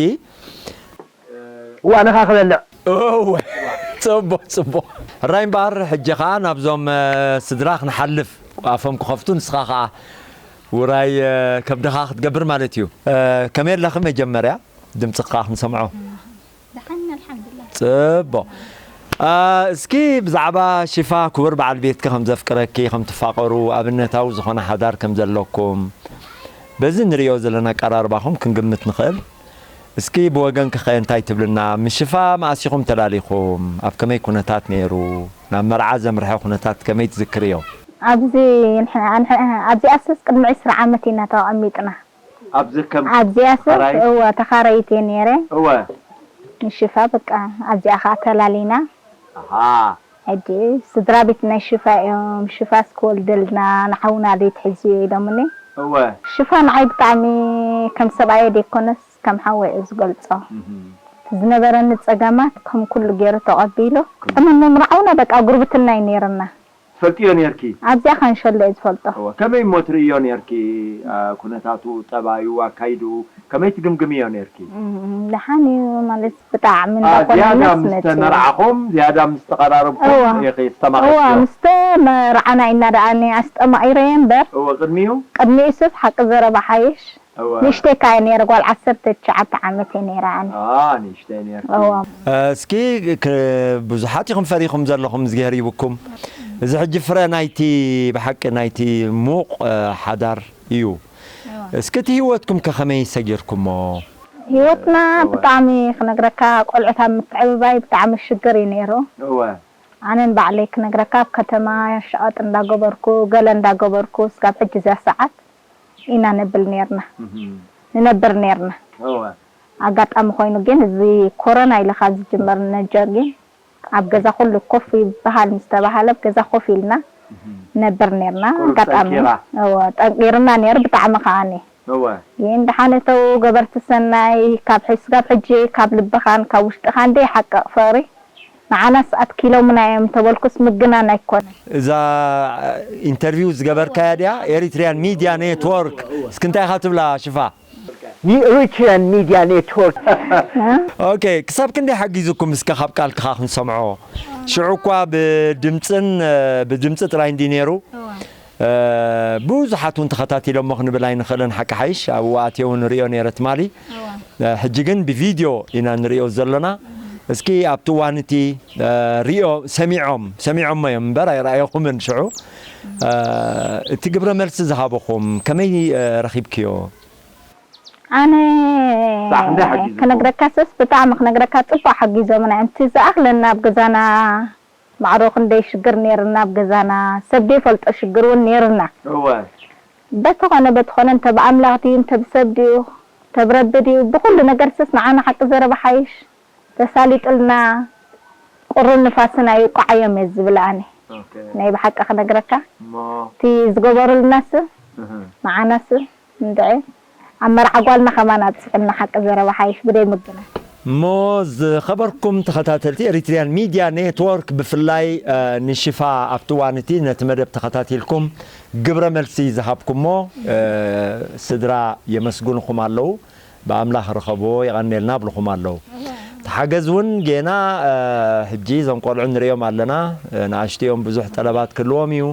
እዋ ኣነ ከዓ ክበልዕ። እወ ፅቡቕ ፅቡቕ። ሕራይ እምበኣር ሕጂ ኸዓ ናብዞም ስድራ ክንሓልፍ ኣፎም ክኸፍቱ ንስኻ ኸዓ ውራይ ከብድኻ ክትገብር ማለት እዩ። ከመይ ኣለኺ መጀመርያ ድምፅኻ ክንሰምዖ። ደሓን ኣልሓምዱሊላህ። ፅቡቕ እስኪ ብዛዕባ ሽፋ ክቡር በዓል ቤትኪ ከም ዘፍቅረኪ ከም ትፋቐሩ ኣብነታዊ ዝኾነ ሓዳር ከም ዘለኩም በዚ ንሪኦ ዘለና ኣቀራርባኹም ክንግምት ንኽእል። እስኪ ብወገንኪ ኸ እንታይ ትብልና? ምስ ሽፋ መኣስ ኢኹም ተላሊኹም? ኣብ ከመይ ኩነታት ነይሩ? ናብ መርዓ ዘምርሐ ኩነታት ከመይ ትዝክርዮ? ኣብዚ ኣብዚኣሰስ ቅድሚ ዕስራ ዓመት ኢና ተቐሚጥና። ኣብዚ ከም ኣብዚኣስ ተኻራይ? እወ ተኻረይት እየ ነይረ። እወ ንሽፋ በቃ ኣብዚኣ ከዓ ተላሊና። ኣሃ ሕጂ ስድራ ቤት ናይ ሽፋ እዮም። ሽፋስ ክወልደልና ንሓውና ዘይትሕዝዮ ኢሎምኒ። እወ ሽፋ ንዓይ ብጣዕሚ ከም ሰብኣየ ዘይኮነስ ከም ሓወ እዩ ዝገልፆ። እህ። እቲ ዝነበረኒ ፀገማት ከም ኩሉ ገይሩ ተቐቢሉ። ቅድሚ ምምርዓውና በቃ ጉርብትና እዩ ነይርና። ትፈልጥዮ ኔርኪ? ኣብዚኣ ካንሸሎ እየ ዝፈልጦ። እወ፣ ከመይ እሞ ትርእዮ ኔርኪ? ኣ፣ ኩነታቱ፣ ጠባዩ፣ ኣካይድኡ ከመይ ትግምግምዮ ኔርኪ? እም፣ ደሓን እዩ ማለት ብጣዕሚ ኣ፣ እንዳኾነ ዝያዳ ምስ ይመስል። ተመርዓኹም፣ ዝያዳ ምስ ተቐራረብኩም እወ። ኢኺ እወ፣ ዝተማረፅክዮ? ምስ ተመርዓና ኢና ደኣ ኣነ ኣስጠማቒረዮ እምበር፣ እወ፣ ቅድሚኡ? ቅድሚኡስስ ሓቂ ዘረባ ሓይሽ እወ። ንእሽተይ እካ እየ ነይረ፣ ጓል ዓሰርተ ትሽዓተ ዓመት እየ ነይረ ኣነ። ኣ፣ ንእሽተይ ነይርኪ። እወ። እስኪ ክ- ብዙሓት ኢኹም ፈሪኹም ዘለኹም እዝግሄር ይብኩም። እዚ ሕጂ ፍረ ናይቲ ብሓቂ ናይቲ ሙቕ እ፣ ሓዳር እዩ። እስኪ እቲ ህይወትኩም ከ ከመይ ሰጊርኩሞ? ህይወትና እወ። ብጣዕሚ ክነግረካ ቆልዑት ኣብ ምትዕብባይ ብጣዕሚ ሽግር እዩ ነይሩ። እወ። ኣነ ንባዕለይ ክነግረካ ኣብ ከተማ ሸቐጥ እንዳገበርኩ ገለ እንዳገበርኩ እስካብ ሕጂ እዛ ሰዓት ኢና ነብል ኔርና እህ። ንነብር ኔርና። እወ። ኣጋጣሚ ኮይኑ ግን እዚ ኮሮና ኢልኻ ዝጅመር ነጀር ግን ኣብ ገዛ ኩሉ ኮፍ ይበሃል ምስ ተባሃለ ኣብ ገዛ ኮፍ ኢልና እህ። ነብር ኔርና። ቁሩብ ኣጋጣሚ ጠንኪራ። እወ ጠንቂርና ኔሩ ብጣዕሚ ከዓኒ። እወ። ይን ደሓነተው ገበርቲ ሰናይ ካብ ሕስጋብ ሕጂ ካብ ልብኻን ካብ ውሽጥኻን ደይ ሓቅቕ ፍቕሪ ንዓናስ ኣትኪሎምና እዮም እንተበልኩስ ምግናን ኣይኮነን። እዛ ኢንተርቪው ዝገበርካያ ድያ ኤሪትሪያን ሚድያ ኔትወርክ? እስኪ እንታይ ኢኻ ትብላ ሽፋ? Eritrean Media Network። ኦኬ፣ ክሳብ ክንደይ ሓጊዙኩም እስከ ካብ ቃልክኻ ክንሰምዖ? ሽዑ እኳ ብድምፅን ብድምፂ ጥራይ እንዲ ነይሩ። ብዙሓት እውን ተኸታቲሎሞ ክንብል ኣይንኽእልን ሓቂ ሓይሽ ኣብኡ ኣትየ እውን ሪኦ ነይረ ትማሊ ሕጂ ግን ብቪድዮ ኢና ንሪኦ ዘሎና እስኪ ኣብቲ እዋን እቲ ሪኦ ሰሚዖም ሰሚዖሞ እዮም እምበር ኣይረኣየኹምን ሽዑ እቲ ግብረ መልሲ ዝሃበኹም ከመይ ረኺብክዮ ኣነ ክነግረካ ሰስ ብጣዕሚ ክነግረካ ፅቡቅ ሓጊዞምና እዮም እቲ ዝኣኽለና ኣብ ገዛና ማዕሮ ክንደይ ሽግር ነይርና ኣብ ገዛና ሰብ ደይፈልጦ ሽግር እውን ነይርና እወ በተኾነ በተኾነ እንተ ብኣምላኽ ድዩ እንተ ብሰብ ድዩ እንተ ብረቢ ድዩ ብኩሉ ነገር ስስ ንዓና ሓቂ ዘረባ ሓይሽ ተሳሊጥልና ቁርን ንፋስን ኣይውቃዓዮም እየ ዝብል ኣነ ኦኬ ናይ ብሓቂ ክነግረካ እሞ እቲ ዝገበሩልናስ እህ ንዓናስ እንድዒ ኣብ መርዓ ጓልና ከማን ኣብፅሑልና ሓቂ ዘረባ ሓይሽ ብደይ ምግናን እሞ ዝኸበርኩም ተኸታተልቲ ኤሪትሪያን ሚድያ ኔትወርክ ብፍላይ ንሽፋ ኣብቲ እዋን እቲ ነቲ መደብ ተኸታቲልኩም ግብረ መልሲ ዝሃብኩሞ ስድራ የመስግንኹም ኣለዉ ብኣምላኽ ርኸብዎ የቐንየልና ብልኹም ኣለዉ ተሓገዝ እውን ጌና ሕጂ እዞም ቆልዑ ንሪኦም ኣለና ንኣሽትኦም ብዙሕ ጠለባት ክህልዎም እዩ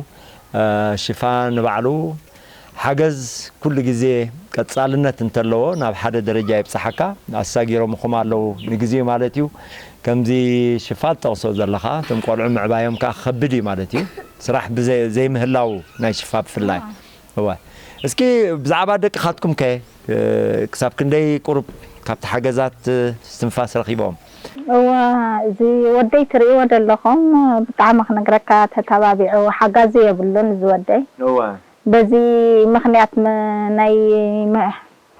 ሽፋ ንባዕሉ ሓገዝ ኩሉ ግዜ ቀጻልነት እንተለዎ ናብ ሓደ ደረጃ የብጽሓካ ኣሳጊሮምኹም ኣለዉ ንግዜኡ ማለት እዩ ከምዚ ሽፋ ትጠቕሶ ዘለኻ እቶም ቆልዑ ምዕባዮም ከዓ ክኸብድ እዩ ማለት እዩ ስራሕ ዘይምህላው ናይ ሽፋ ብፍላይ እወ እስኪ ብዛዕባ ደቅኻትኩም ከ ክሳብ ክንደይ ቁሩብ ካብቲ ሓገዛት ስትንፋስ ረኺቦም እዋ እዚ ወደይ ትርእይዎ ዘለኹም ብጣዕሚ ክነግረካ ተተባቢዑ ሓጋዚ የብሉን እዚ ወደይ እወ በዚ ምኽንያት ናይ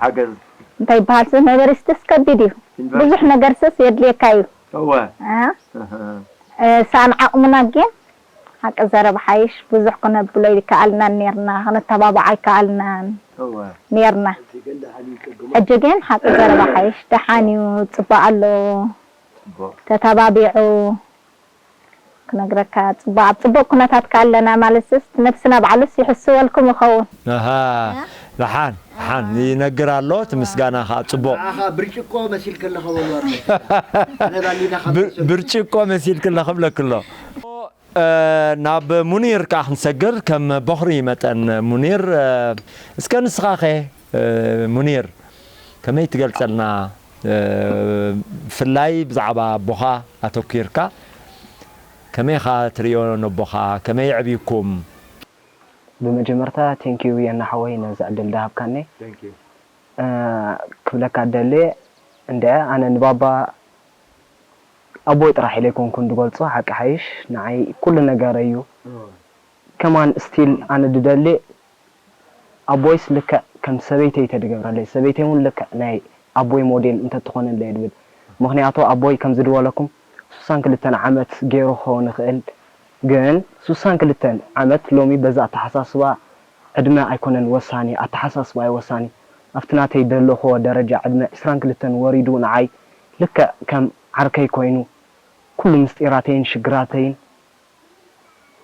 ሓገዝ እንታይ ይበሃል ነበሪስትስ ከቢድ እዩ ብዙሕ ነገር ስስ የድልየካ እዩ። እወ። እ? እህ። እ፣ ሳን ዓቕምና ግን ሓቂ ዘረባ ሓይሽ ብዙሕ ክነብሎ ይከኣልናን ኔርና፣ ክነተባብዓ ይከኣልናን እወ። ኔርና። ሕጂ ግን ሓቂ ዘረባ ሓይሽ ደሓን እዩ፣ ጽቡቕ ኣሎ። ጽቡቕ። ተተባቢዑ ክነግረካ ጽቡቕ፣ ኣብ ጽቡቕ ኩነታት ከ ኣለና ማለትስ ነብስና ባዕሉስ ይሕስወልኩም ይኸውን። ኣሃ፣ ደሓን፣ ደሓን ይነግር ኣሎ፣ እቲ ምስጋና ኸኣ ጽቡቕ። ንዓኻ ብርጭቆ መሲልክ ኣለኻ በሉ ኣሎ። ኣነ ባሊና ካብ ብር-፣ መሰልኩ። ብርጭቆ መሲልክ ኣለኻ ክብለክ ኣሎ። እ፣ ናብ ሙኒር ከኣ ክንሰግር ከም ቦኽሪ መጠን ሙኒር፣ እ፣ እስከ ንስኻኸ፣ እ፣ ሙኒር ከመይ ትገልጸልና? እ፣ ብፍላይ ብዛዕባ ኣቦኻ ኣተኲርካ ከመይ ኢኻ ትርእዮ ነቦኻ? ከመይ የዕብዩኩም? ብመጀመርታ፣ thank you የና ሓወይ ነዚ ዕድል ዝሃብካኒ። Thank you። እ፣ ክብለካ ደልየ፣ እንድዒ ኣነ ንባባ ኣቦይ ጥራሕ ኢለ ኣይኮንኩን ዝገልጾ፣ ሓቂ ሓይሽ ንዓይ ኩሉ ነገረይ እዩ። እወ። ከማን ስቲል ኣነ ዝደሊ ኣቦይስ ልክዕ ከም ሰበይተይ ተድገብረለይ፣ ሰበይተይ እውን ልክዕ ናይ ኣቦይ ሞዴል እንተትኾነለይ ድብል። ምኽንያቱ ኣቦይ ከምዚ ድበለኩም ሱሳን ክልተን ዓመት ገይሩ ክኸውን ይኽእል፣ ግን ሱሳን ክልተን ዓመት ሎሚ በዛ ኣተሓሳስባ ዕድመ ኣይኮነን ወሳኒ፣ ኣተሓሳስባ እዩ ወሳኒ። ኣብቲ ናተይ ዘለኹዎ ደረጃ ዕድመ ዕስራን ክልተን ወሪዱ ንዓይ ልክዕ ከም ዓርከይ ኮይኑ ኩሉ ምስጢራተይን ሽግራተይን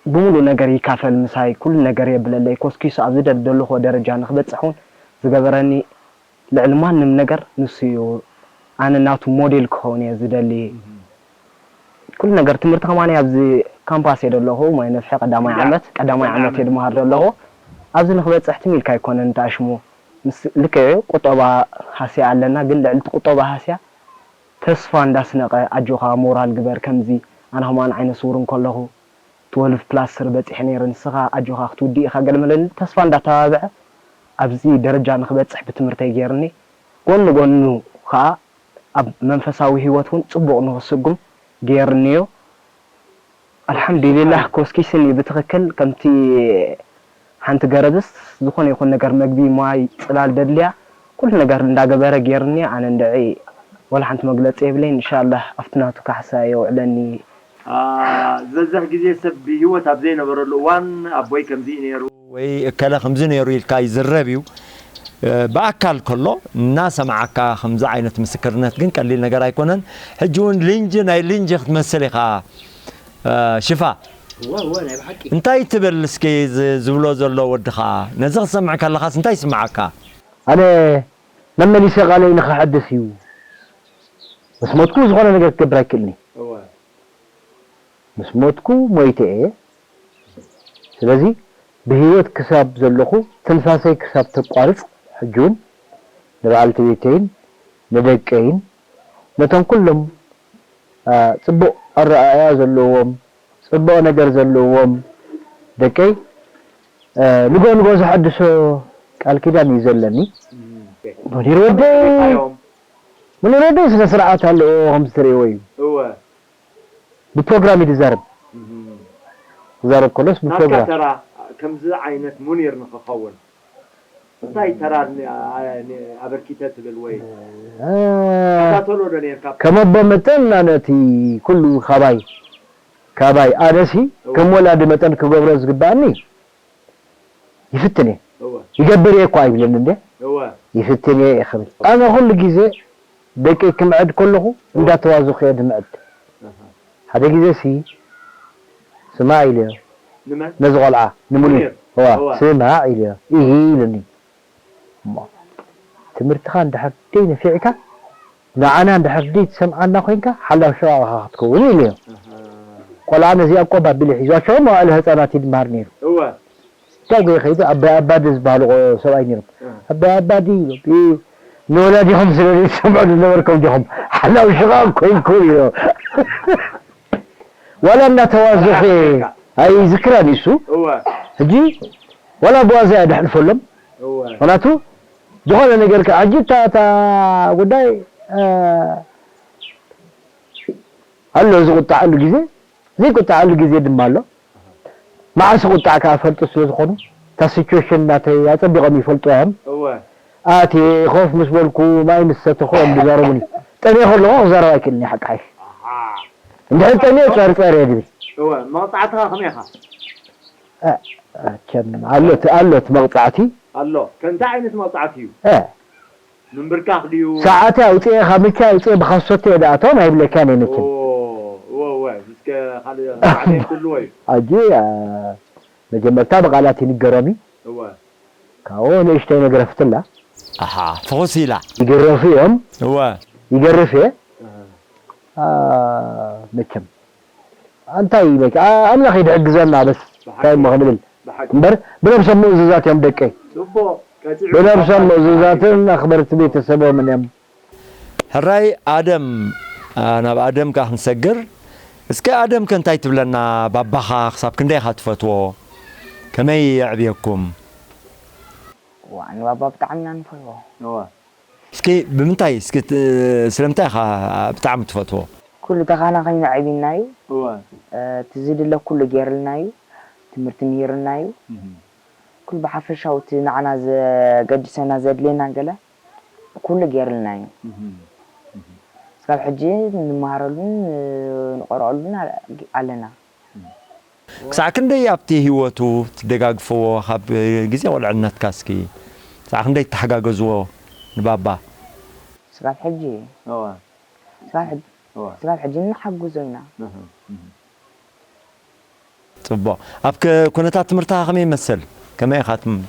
ብምሉእ ነገር ይካፈል ምሳይ፣ ኩሉ ነገር የብለለይ፣ ኮስኪሱ ኣብዚ ደል-፣ ዘለኹዎ ደረጃ ንክበጽሕ እውን ዝገበረኒ ልዕሊ ማንም ነገር ንሱ እዩ። ኣነ ናቱ ሞዴል ክኸውን እየ ዝደሊ። እህ። ኩሉ ነገር ትምህርቲ ከማን ኣብዚ ካምፓስ እየ ዘለኹ፣ ማይ ነፍሒ ቀዳማይ ቀዳማይ ዓመት፣ ቀዳማይ ቀዳማይ ዓመት እየ ዓመት። ዝመሃር ዘለኹ። ኣብዚ ንክበጽሕ ትም ኢልካ ኣይኮነን ተኣሽሙ። ምስ ልክዕ ቁጠባ ሃስያ ኣለና፣ ግን ልዕሊ እቲ ቁጠባ ሃስያ ተስፋ እንዳስነቐ ኣጆኻ ሞራል ግበር፣ ከምዚ ኣነ ከማን ዓይነ ስውር እንከለኹ ትወልፍ ፕላስ ስር በጺሐ ነይረ፣ ንስኻ ኣጆኻ ክትውድእ ኢኻ ገለ መለሊ ተስፋ እንዳተባብዐ ኣብዚ ደረጃ ንክበጽሕ ብትምህርተይ ገይርኒ። ጎኒ ጎኑ ከኣ ኣብ መንፈሳዊ ህይወት እውን ጽቡቕ ንክስጉም ገይርኒ እዩ። ኣልሓምዱሊላህ ኮስኪስኒ ብትኽክል ከምቲ ሓንቲ ገረብስ ዝኾነ ይኹን ነገር መግቢ፣ ማይ፣ ጽላል ደድልያ ኩሉ ነገር እንዳገበረ ገይርኒ። ኣነ እንድዒ ወላ ሓንቲ መግለጺ የብለይን። ኢንሻላህ ኣብቲ ናቱ ካሕሳ የውዕለኒ። አ፣ ዝበዝሕ ግዜ ሰብ ብህይወት ኣብ ዘይነበረሉ እዋን ኣቦይ ከምዚ እዩ ነይሩ ወይ እከለ ከምዚ ነይሩ ኢልካ ይዝረብ እዩ። እ፣ ብኣካል ከሎ እናሰማዓካ ከምዚ ዓይነት ምስክርነት ግን ቀሊል ነገር ኣይኮነን። ሕጂ እውን ልንጂ ናይ ልንጂ ክትመስል ኢኻ፣ እ፣ ሽፋ። እወ፣ እወ፣ ናይ ብሓቂ። እንታይ ትብል እስኪ ዝ-፣ ዝብሎ ዘሎ ወድኻ? ነዚ ክትሰምዕ ከለኻስ እንታይ ይስምዓካ? ኣነ መመሊሰ ቃለይ ንኸሐድስ እዩ። ምስ ሞትኩ ዝኾነ ነገር ክገብር ኣይክእልኒ። እወ። ምስ ሞትኩ ሞይተ እየ። ስለዚ ብህይወት ክሳብ ዘለኹ፣ ትንፋሰይ ክሳብ ተቋርጽ፣ ሕጂ እውን ንበዓልቲ ቤተይን ንደቀይን ነቶም ኩሎም፣ አ፣ ጽቡቕ ኣረኣእያ ዘለዎም፣ ጽቡቕ ነገር ዘለዎም ደቀይ፣ አ፣ ንጎ ንጎ ዝሐድሶ ቃል ኪዳን እዩ ዘለኒ። እም። ሙኒር ወደይ፣ እንታይ እዮም? ሙኒር ወደይ ስነ ስርዓት ኣለዎ፣ ከምዚ ትርእይዎ እዩ። እወ። ብፕሮግራም እዩ ዝዛረብ። እም። ክዛረብ ከሎስ ናትካ ብፕሮግራም። ተራ ከምዚ ዓይነት ሙኒር ንኽኸውን እንታይ ተራ ን-፣ ኣ-፣ ን-፣ ኣበርኪተ ትብል ወይ እ፣ ትከታተሎ ዶ ነርካ? ከም ኣቦ መጠን ኣነ እቲ ኩሉ ካባይ፣ ካባይ ኣነሲ እወ። ከም ወላዲ መጠን ክገብሮ ዝግባኣኒ ይፍትን እየ። እወ። ይገብር እየ እኳ ኣይብልን እንዴ? እወ። ይፍትን እየ እየ ክብል። ኣነ ኩሉ ግዜ ደቀይ ክምዕድ ከለኹ እወ። እንዳተዋዘኹ እየ ድምዕድ። ኣሃ። ሓደ ግዜ ሲ ስማዕ ኢለዮ። ንመን? ነዚ ቆልዓ፣ ንሙኒር። ሙኒር። እዋ፣ እወ። ስማዕ ኢለዮ። ኢሂ ኢሉኒ። እሞ ትምህርትኻ እንድሕር ደይ ነፊዕካ፣ ንዓና እንድሕር ደይ ትሰምዓና ኮይንካ፣ ሓላው ሽቓቕ ኢኻ ክትከውን ኢለዮ። ኣሃ። ቆልዓ ነዚኣ እኮ ባቢለ ሒዝዋ፣ ሽዑ መዋእለ ህጻናት እዩ ዝመሃር ነይሩ። እወ። ዳጎ ከይዱ ኣባይ ኣባዲ ዝበሃሉ ቆ-፣ ሰብኣይ ነይሮም። እ። ኣባይ ኣባዲ ኢሎም፣ እ፣ ንወላዲኹም ስለ ዘይትሰምዑ ዝነበርኩም ዲኹም ሓላው ሽቓቕ ኮይንኩም ኢሎም። ዋላ እናተዋዘፈ ኣይዝክራን እሱ። እወ። ሕጂ ዋላ ብዋዛ እያ ደሕልፈሎም። እወ። ምኽንያቱ ዝኾነ ነገር ከ-፣ ሕጂ እታ፣ እታ ጉዳይ፣ እ፣ ኣሎ ዝቁጣዓሉ ግዜ፣ ዘይቁጣዓሉ ግዜ ድማ ኣሎ። መዓስ ቁጣዕ ከኣ ፈልጡ ስለ ዝኾኑ፣ እታ ሲቹዌሽን ናተይ ኣጸቢቖም ይፈልጡ እዮም። እወ። ኣትየ ኮፍ ምስ በልኩ ማይ ምስ ሰተኹ እዮም ዝዛረቡኒ። ጠምየ ከለኹ ክዛረብ ኣይክእልን እየ፣ ሓቂ ሓይሽ። ኣሃ። እንድሕር ጠምየ ጸርጸር እየ ድብል። እወ፣ መቕጻዕትኻ ከመይ ኢኻ? እ፣ መቸም ኣሎት፣ ኣሎት መቕጻዕቲ። ኣሎ። ከ እንታይ ዓይነት መቕጻዕቲ እዩ? እ። ምንብርካኽ ድዩ? ሰዓት ኣውጽኤ፣ ካብ ምቻ ኣውጽኤ፣ ብኻሶት እየ ድኣትዎ፣ ኣይብለካን እየ መቸም። ኦ፣ እወ፣ እወ፣ እስከ ካልእ መቕጻዕቲ ክህልዎ እዩ። ኣጂ፣ እ፣ መጀመርታ ብቓላት ይንገሮም እዩ። እወ። ካብኡ ንእሽተይ ነገር ፍትላ። ኣሓ፣ ፍኹስ ኢላ። ይግረፉ እዮም። እወ። ይገርፍ እየ። እህ። ኣ፣ መቸም። ኣንታይ መቸ-፣ ኣ-፣ ኣምላኽ ይድሕግዘና በስ። ብሓቂ። እንታይ እሞ ክንብል? ብሓቂ። እምበር ብነብሶም ምእዙዛት እዮም ደቀይ። ጽቡቕ። ቀጺዑ ብነብሶም ካብ ምእዙዛትን ኣኽበርቲ ቤተሰቦምን እዮም። ሕራይ ኣደም፣ ኣ፣ ናብ ኣደም ከኣ ክንሰግር። እስከ ኣደም ከ እንታይ ትብለና? ባባኻ ክሳብ ክንደይ ኢኻ ትፈትዎ? ከመይ የዕብየኩም? እዋ፣ ንባባ ብጣዕሚ ኢና ንፈትዎ። እዋ። እስኪ ብምንታይ፣ እስኪ ት-፣ ስለምንታይ ኢኻ ብጣዕሚ ትፈትዎ? ኩሉ ተኻናኺኑ ኣዕቢና እዩ። እዋ። እ፣ እቲ ዝድለ ኩሉ ገይርልና እዩ። ትምህርቲ ምሂርና እዩ። እህ። ኩሉ ብሓፈሻዊ እቲ ንዓና ዘገድሰና ዘድልየና ገለ ኩሉ ገይርልና እዩ። እህ። እህ። ስጋብ ሕጂ ንምሃረሉን ንቆርኣሉን ኣለ-፣ ኣለና። ክሳዕ ክንደይ ኣብቲ ህይወቱ ትደጋግፍዎ፣ ካብ ግዜ ቁልዕነትካ እስኪ ክሳዕ ክንደይ ትተሓጋገዝዎ ንባባ? ስጋብ ሕጂ? እዋ። ስጋብ ሕጂ፣ እዋ። ስጋብ ሕጂ ንሓግዞ ኢና። እህ፣ እህ። ጽቡቕ። ኣብ ከ-፣ ኩነታት ትምህርትኻ ከመይ ይመስል? ከመይ ኢኻ ትም-፣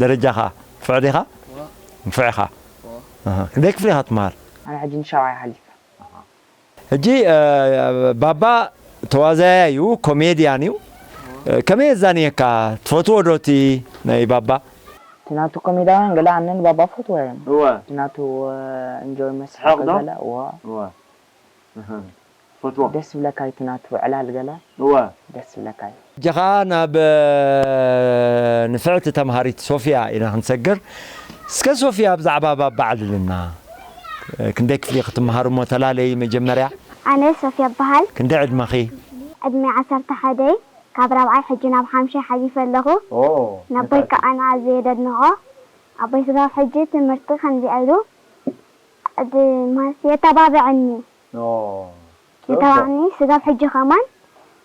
ደረጃኻ ንፉዕ ዲኻ? እዋ። ንፉዕ ኢኻ? እዋ። እህ። ክንደይ ክፍሊ ኢኻ ትመሃር? ኣነ ሕጂ ንሻብዓይ ሓሊፈ። ኣሃ። ሕጂ፣ እ፣ ባባ ተዋዛያይ እዩ፣ ኮሜድያን እዩ። እ፣ ከመይ የዛንየካ? ትፈትዎ ዶ እቲ ናይ ባባ? እቲ ናቱ ኮሜድያውያን ገለ ኣነ ንባባ ፈትዎ እዮም። እወ። እቲ ናቱ፣ እ፣ እንጆይ መስሓቕ ስሓቕ ዶ? ገለ፣ እወ። እወ። እህ። ፈትዎ። ደስ ዝብለካ እዩ እቲ ናቱ ዕላል ገለ። እወ። ደስ ዝብለካ እዩ። ሕጂ ኸኣ ናብ፣ እ፣ ንፍዕቲ ተምሃሪት ሶፍያ ኢና ክንሰግር። እስከ ሶፍያ ብዛዕባ ባባ ኣዕልልና። እ፣ ክንደይ ክፍሊ ክትመሃሩ እሞ ተላለዪ መጀመርያ? ኣነ ሶፍያ እበሃል። ክንደይ ዕድመኺ? ዕድመይ ዓሰርተ ሓደ እዩ። ካብ ራብዓይ ሕጂ ናብ ሓምሻይ ሓሊፈ ኣለኹ። ኦ፣ ንኣቦይ ብጣዕሚ። ከኣ ንኣዘየ ደድንቖ። ኣቦይ ስጋብ ሕጂ ትምህርቲ ከምዚኣ ኢሉ፣ ድ-፣ ማለት የተባብዐኒ። ኦ፣ ጽቡቕ። የተባብዐኒ። ስጋብ ሕጂ ከማን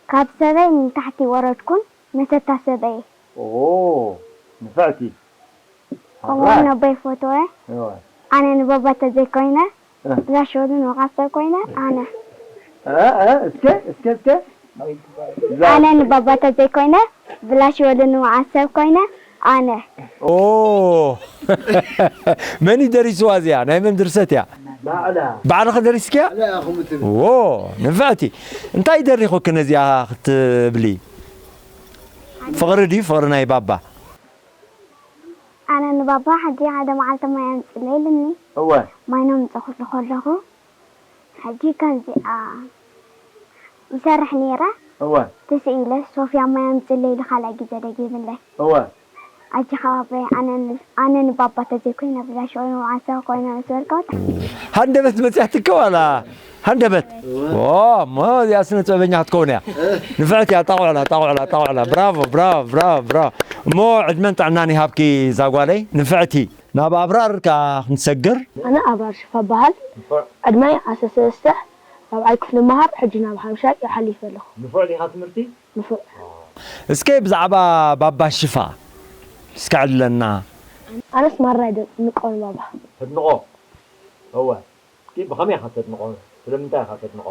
ካብ ሰበይ ንታሕቲ ወረድኩን፣ መሰታ ሰበይ። ኦ፣ ንፍዕቲ። ከምኡ ኣራይ። እውን ኣቦይ ፈትወ። እወ። ኣነ ንባባ ተዘይኮይነ፣ እ። ብላሽ ወሉ ንወቓሰ ኮይነ፣ ኣነ። እ፣ እ፣ እስከ፣ እስከ፣ እስከ። ኣነ ንባባ ተዘይኮይነ፣ ብላሽ ወሉ ንወቓሰ ኮይነ፣ ኣነ። ኦ። መን እዩ ደሪስዋ እዚኣ? ናይ መን ድርሰት እያ? ባዕላ። ባዕልኺ ደሪስክያ? ባዕላ እያ ከምኡ ትብል። ዎ፣ ንፍዕቲ። እንታይ ደሪኹኪ ነዚኣ ክትብሊ? ፍቕሪ ድዩ? ፍቕሪ ናይ ባባ? ኣነ ንባባ ሕጂ ሓደ መዓልቲ ማይ ኣምጽለይ ኢሉኒ። እወ። ማይ ነምጽኣሉ ከለኹ፣ ሕጂ ከምዚኣ ይሰርሕ ነይረ። እወ። ተስኢለ፣ ሶፍያ ማይ ኣምጽለይ ኢሉ ካልኣይ ግዜ ደጊምለይ። እወ። ኣጆኻ ባባይ፣ ኣነ ን-፣ ኣነ ንባባ ተዘይኮይነ ብላሽ ወይ ንመዓልቲ ኮይነ ምስ በልካ፣ ሃንደበት መጽያትካ ዋላ? ሃንደበት። እወ። ኦ፣ እሞ እዚኣ ስነ ጥበበኛ ክትከውን እያ። ንፍዕቲ እያ፣ ጣቑዕላ፣ ጣቑዕላ፣ ጣቑዕላ። ብራቮ፣ ብራቮ፣ ብራቮ፣ ብራቮ። እሞ ዕድመን ጥዕናን ይሃብኪ እዛ ጓለይ። ንፍዕቲ። ናብ ኣብራር ከኣ ክንሰግር። ኣነ ኣብራር ሽፋ እበሃል። ንፉዕ። ዕድመይ ዓሰርተ ሰለስተ፣ ራብዓይ ክፍሊ እመሃር፣ ሕጂ ናብ ሓምሻይ ይሓሊፈ ኣለኹ። ንፉዕ ዲኻ ትምህርቲ? ንፉዕ። እስከ ብዛዕባ ባባ ሽፋ እስከ ዕልለና። ኣነስ ማራ ይደንቆ ንባባ። ተድንቖ? እወ። እስኪ ብኸመይ ኢኻ ተድንቖ? ስለምንታይ ኢኻ ተድንቖ?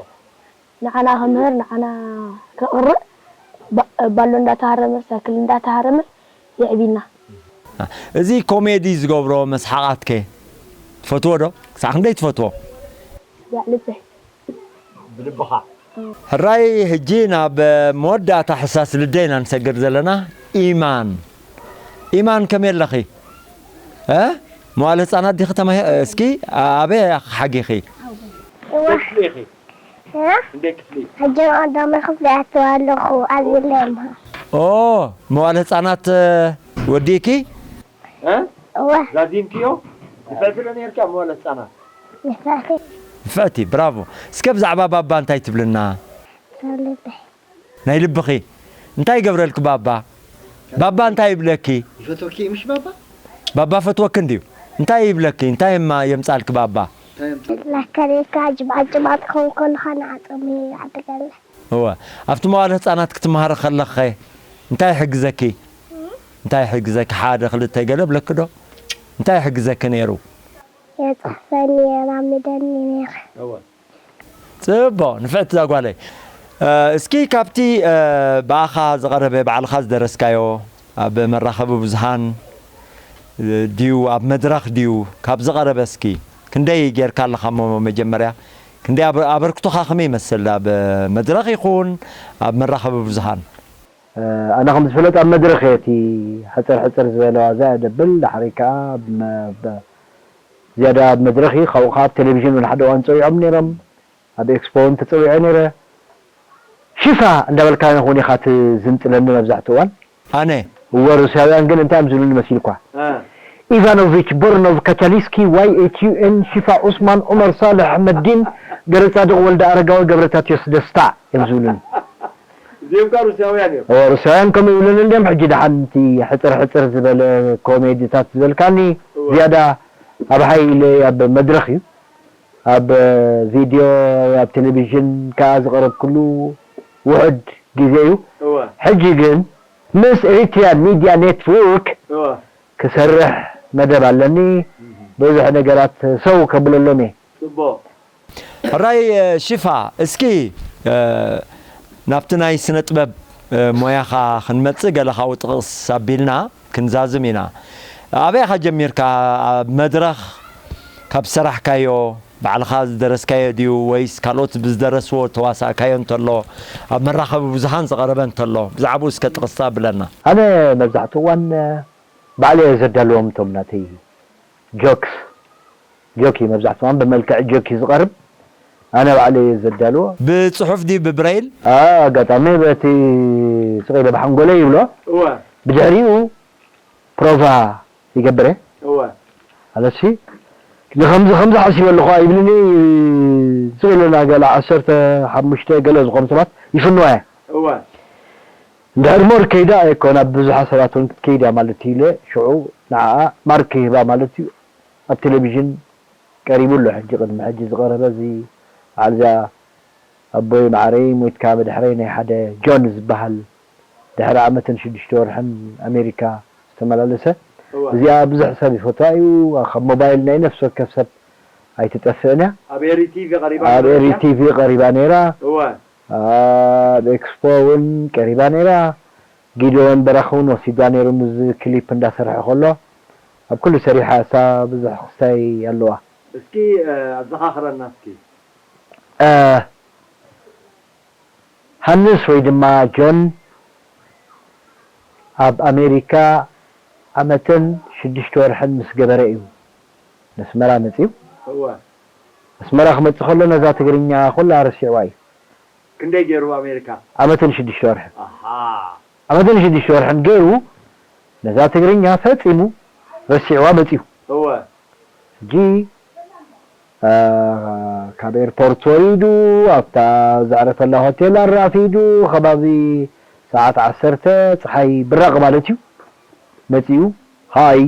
ንዓና ክምህር፣ ንዓና ከቕርእ፣ ባ-፣ ባሎ እንዳተሃረመ፣ ሳይክል እንዳተሃረመ የዕቢና። እዚ ኮሜዲ ዝገብሮ መስሓቓትከ ትፈትዎ ዶ? ክሳዕ ክንደይ ትፈትዎ? ያዕ ልበይ። ብልብኻ። ሕራይ፣ ሕጂ ናብ መወዳእታ ሕሳስ ልደ ኢና ንሰግር ዘለና። ኢማን፣ ኢማን ከመይ ኣለኺ? እ? መዋለ ህጻናት ዲኺ ተማሂ-፣ እስኪ ኣበይ ሓጊኺ? እዋ። ክፍሊ ኢኺ? እ? እንዴ ክፍሊ? ሕጂ ቀዳማይ ክፍሊ ኣትዋ ኣለኹ፣ ኣብ ዝለምሃ። ኦ፣ መዋለ ህጻናት ወዲእኪ? እ? እዋ። ዛዚምክዮ? ንፍዕቲ ዶ ነርኪ ኣብ መዋለ ህጻናት? ንፍዕቲ። ንፍዕቲ፣ ብራቮ። እስከ ብዛዕባ ባባ እንታይ ትብልና? ካብ ልበይ። ናይ ልብኺ። እንታይ ይገብረልኪ ባባ? ባባ እንታይ ይብለኪ? ይፈትወኪ እዩ ምሽ ባባ? ባባ ፈትወኪ እንድዩ። እንታይ ይብለኪ? እንታይ የማ-፣ የምጻልኪ ባባ? ላከሬካ ጅባጥ ጅባጥ ክኸውን ከለኻ ንዓጥሚ ይዓድገልና። እወ። ኣብቲ መዋለ ህጻናት ክትመሃሪ ከለኸ እንታይ ይሕግዘኪ? እንታይ ይሕግዘኪ? ሓደ ክልተ ገለ ብለኪ ዶ? እንታይ ይሕግዘኪ ነይሩ? የጽሕፈኒ የላምደኒ ነይረ። ጽቦ ንፍዕቲ ዛጓለይ። እስኪ ካብቲ ብኣኻ ዝቐረበ ባዕልኻ ዝደረስካዮ ኣብ መራኸቢ ብዙሃን ድዩ ኣብ መድረኽ ድዩ ካብ ዝቐረበ እስኪ ክንደይ ጌርካ ኣለኻ እሞ መጀመርያ ክንደይ ኣበርክቶኻ ከመይ ይመስል ኣብ መድረኽ ይኹን ኣብ መራኸቢ ብዙሃን? ኣነ ከም ዝፍለጥ ኣብ መድረኽ እየ እቲ ሕፅር ሕፅር ዝበለ ዋዛ እየ ደብል። ዳሕረይ ከዓ ዝያዳ ኣብ መድረኽ እዩ። ካብኡ ከዓ ኣብ ቴሌቪዥን እውን ሓደ እዋን ፀዊዖም ነይሮም። ኣብ ኤክስፖ እውን ተፀዊዐ ነይረ። ሽፋ እንዳበልካ እውን ኢኻ ትዝንጥለኒ መብዛሕትኡ እዋን። ኣነ እወ ሩስያውያን ግን እንታይ እዮም ዝብሉኒ መሲልኳ? ኢቫኖቪች ቦርኖቭ ካቻሊስኪ ዋይ ኤች ዩ ኤን ሽፋ ዑስማን ዑመር ሳልሕ ኣሕመዲን ገረፃድቕ ወልደ ኣረጋዊ ገብረታትዮስ ደስታ እዮም ዝብሉኒ። እዚኦም ከኣ ሩስያውያን እዮም። እወ ሩስያውያን ከምኡ ይብሉኒ እንድዮም። ሕጂ ደሓን እቲ ሕፅር ሕፅር ዝበለ ኮሜዲታት ዝበልካኒ ዝያዳ ኣብ ሓይለ ኣብ መድረኽ እዩ። ኣብ ቪድዮ ኣብ ቴሌቪዥን ከኣ ዝቐረብኩሉ ውሑድ ግዜ እዩ። ሕጂ ግን ምስ ኤሪትሪያን ሚድያ ኔትወርክ ክሰርሕ መደብ ኣለኒ። ብዙሕ ነገራት ሰው ከብለሎም እየ። ጽቡቕ። ሕራይ ሽፋ እስኪ ናብቲ ናይ ስነ ጥበብ ሞያኻ ክንመጽእ ገለ ካብኡ ጥቕስ ኣቢልና ክንዛዝም ኢና። ኣበይ ኢኻ ጀሚርካ ኣብ መድረኽ ካብ ዝሰራሕካዮ ባዕልኻ ዝደረስካዮ ድዩ ወይስ ካልኦት ብዝደረስዎ ተዋሳእካዮ እንተሎ ኣብ መራኸቢ ብዙሃን ዝቐረበ እንተሎ ብዛዕባኡ እስከ ጥቕስ ኣብለና። ኣነ መብዛሕትኡ እዋን ባዕለይ እየ ዘዳልዎም እቶም ናተይ ጆክስ ጆክ እዩ መብዛሕትኡ እዋን ብመልክዕ ጆክ እዩ ዝቐርብ ኣነ ባዕለይ እየ ዘዳልዎ። ብፅሑፍ ድዩ ብብረይል? ኣጋጣሚ በቲ ስቕ ኢለ ብሓንጎለይ ይብሎ እወ ብድሕሪኡ ፕሮቫ ይገብር እየ እወ ኣለሲ ንከምዚ ከምዚ ሓሲበ ኣለኹ ኣይብልኒ ስቕ ኢለና ገለ ዓሰርተ ሓሙሽተ ገለ ዝኾኑ ሰባት ይፍንዋ እየ እወ እንድሕር ሞር ከይዳ እኮ ናብ ብዙሓት ሰባት እውን ክትከይድ እያ ማለት እዩ ኢለ ሽዑ ንዓኣ ማርክ ይህባ ማለት እዩ ኣብ ቴሌቪዥን ቀሪቡ ኣሎ ሕጂ ቅድሚ ሕጂ ዝቐረበ እዚ በዓል እዚኣ ኣቦይ ማዕረይ ሞይትካ ብድሕረይ ናይ ሓደ ጆን ዝበሃል ድሕሪ ዓመትን ሽዱሽተ ወርሕን ኣሜሪካ ዝተመላለሰ እዚኣ ብዙሕ ሰብ ይፈትዋ እዩ ካብ ሞባይል ናይ ነፍሲ ወከፍ ሰብ ኣይትጠፍእን እያ ኣብ ኤሪ ቲቪ ቀሪባ ኣብ ነይራ ኤሪ ድያ? ቲቪ ቀሪባ ነይራ እወ ኣብ ኤክስፖ እውን ቀሪባ ነይራ ጊደዎን በራኺ እውን ወሲድዋ ነይሩ ምስዚ ክሊፕ እንዳሰርሐ ከሎ ኣብ ኩሉ ሰሪሓ እሳ ብዙሕ ክስታይ ኣለዋ እስኪ ኣዘኻኽረና እስኪ ሃንስ ወይ ድማ ጆን ኣብ ኣሜሪካ ዓመትን ሽዱሽተ ወርሕን ምስ ገበረ እዩ ነስመራ መፅዩ። እወ። ኣስመራ ክመፅእ ከሎ ነዛ ትግርኛ ኩላ ረሲዕዋ እዩ። ክንደይ ገይሩ ኣሜሪካ? ዓመትን ሽዱሽተ ወርሕን። ኣሃ። ዓመትን ሽዱሽተ ወርሕን ገይሩ ነዛ ትግርኛ ፈፂሙ ረሲዕዋ መፅዩ። እወ። ሕጂ ካብ ኤርፖርት ወሪዱ ኣብታ ዘዕረፈላ ሆቴል ኣራፊዱ ከባቢ ሰዓት ዓሰርተ ፀሓይ ብራቕ ማለት እዩ መፂኡ። ሃይ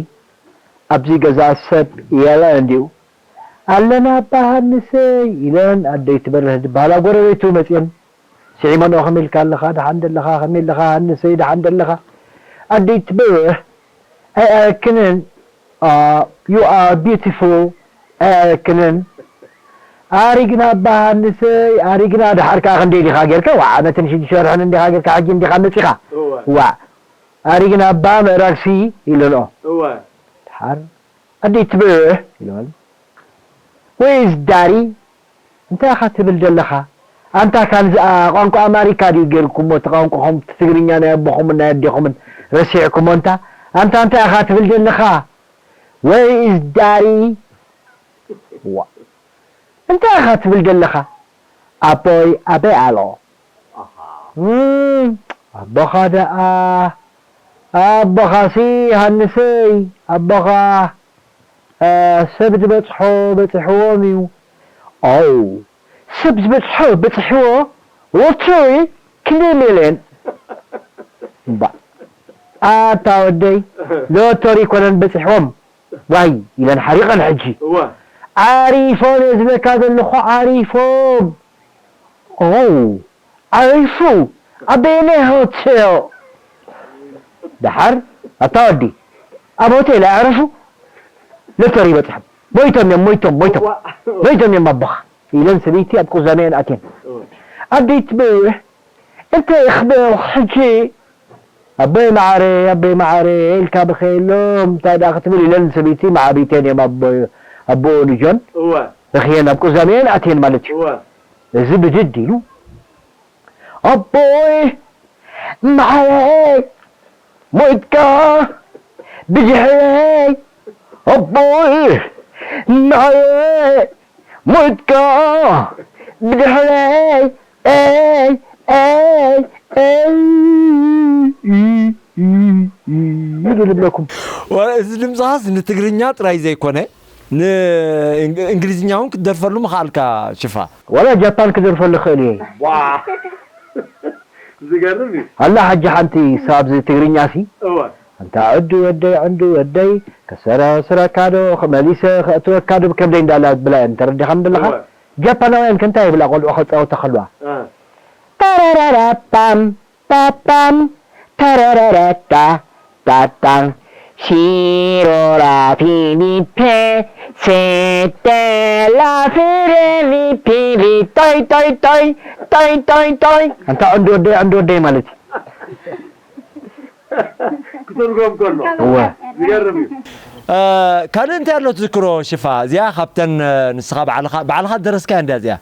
ኣብዚ ገዛ ሰብ የለን ድዩ? ኣለና ኣባ ሃንሰይ ኢለን ኣደይ ትበርህ ዝበሃላ ጎረቤቱ መፅየን ስዒመንኦ ከመይ ኢልካ ኣለኻ ደሓን ደለኻ ከመይ ኣለኻ ሃንሰይ ደሓን ደለኻ ኣደይ ትበርህ ኣይኣረክንን you are beautiful ኣይኣረክንን ኣሪግና ኣባ ሃንሰይ ኣሪግና ደሓር ከዓ ክንደይ ዲኻ ጌርካ ዋ ዓመትን ሽዱሽተ ወርሕን እንዲኻ ጌርካ ሕጂ እንዲኻ መፂኻ ዋ ኣሪግና ኣባ ምእራግሲ ኢለንኦ ደሓር ኣደይ ትበርህ ኢለዋል Where is daddy እንታይ ኢኻ ትብል ዘለኻ ኣንታ ካንዝኣ ቋንቋ ኣማሪካ ድዩ ጌርኩሞ እቲ ቋንቋኹም እቲ ትግርኛ ናይ ኣቦኹምን ናይ ኣዴኹምን ረሲዕኩሞ ኣንታ ኣንታ እንታይ ኢኻ ትብል ዘለኻ Where is daddy ዋ እንታይ ኢኻ ትብል ዘለኻ ኣቦይ ኣበይ ኣሎ ኣቦኻ ደኣ ኣቦኻሲ ሃንሰይ ኣቦኻ ሰብ ዝበፅሖ በፂሕዎም እዩ ኣው ሰብ ዝበፅሖ በፂሕዎ ሎተሪ ክንደይ ሚልዮን እባ ኣታ ወደይ ሎተሪ ኮነን በፂሕዎም ዋይ ኢለን ሓሪቐን ሕጂ እወ ዓሪፎም እየ ዝብለካ ዘለኹ፣ ዓሪፎም። ኦ፣ ዓሪፉ። ኣበየናይ ሆቴል? ደሓር፣ ኣታ ወዲ፣ ኣብ ሆቴል ኣዕረፉ? ሎተሪ በጺሖም። ሞይቶም እዮም፣ ሞይቶም፣ ሞይቶም። ሞይቶም እዮም ኣቦኻ። ኢለን ሰበይቲ ኣብ ቁዛመአን ኣትየን። ኣደይ ትበልዕ፣ እንታይ ይኽበል ሕጂ? ኣቦይ መዓረ፣ ኣቦይ መዓረ ኢልካ ብኸየሎም፣ እንታይ ደኣ ክትብል ኢለን ሰበይቲ መዓቢተን እዮም ኣቦ-፣ ኣቦኡ ንጆን። እወ። ረኽየን ኣብ ቁዛመአን ኣትየን ማለት እዩ። እወ። እዚ ብድድ ኢሉ፣ ኣቦይ መዓረ ሞይትካ ብድሕረይ፣ ኣቦይ መዓረ ሞይትካ ብድሕረይ፣ ኤይ፣ ኤይ፣ ኤይ፣ ኢሉ ልብለኩም። ወረ፣ እዚ ድምፅኻስ ንትግርኛ ጥራይ ዘይኮነ፣ ንእንግ-፣ እንግሊዝኛ እውን ክትደርፈሉ ምኽኣልካ ሽፋ። ዋላ ጃፓን ክደርፈሉ ይኽእል እየ። ዋ! ዝገርም እዩ። ኣላ ሕጂ ሓንቲ ሳብ እዚ ትግርኛ ሲ፣ እወ። ኣንታ ዕዱ ወደይ፣ ዕንዱ ወደይ፣ ከሰራስረካ ዶ፣ መሊሰ ከእትወካ ዶ ብከብደይ እንዳላ ብላ እየን ተረዲኻን ዘለኻ? እወ። ጃፓናውያን ከ እንታይ ይብላ ቆልዑ ከጻወታ ከለዋ? እ። ተረረረፓም፣ ፓፓም፣ ተረረረታ፣ ፓፓም፣ ሺሮራ ፊሊፔ፣ ሴቴላ ፍሬሊ ፒሊ፣ ቶይ፣ ቶይ፣ ቶይ፣ ቶይ፣ ቶይ፣ ቶይ። ኣንታ ዕንዱ ወደይ፣ ዕንዱ ወደይ ማለት እዩ። ክትርጎም ከሎ። እወ። ዝገርም እዩ። እ፣ ካልእ እንታይ ኣሎ ትዝክሮ ሽፋ? እዚኣ ካብተን፣ እ፣ ንስኻ ባዕልኻ፣ ባዕልኻ ደረስካያ እንድያ እዚኣ?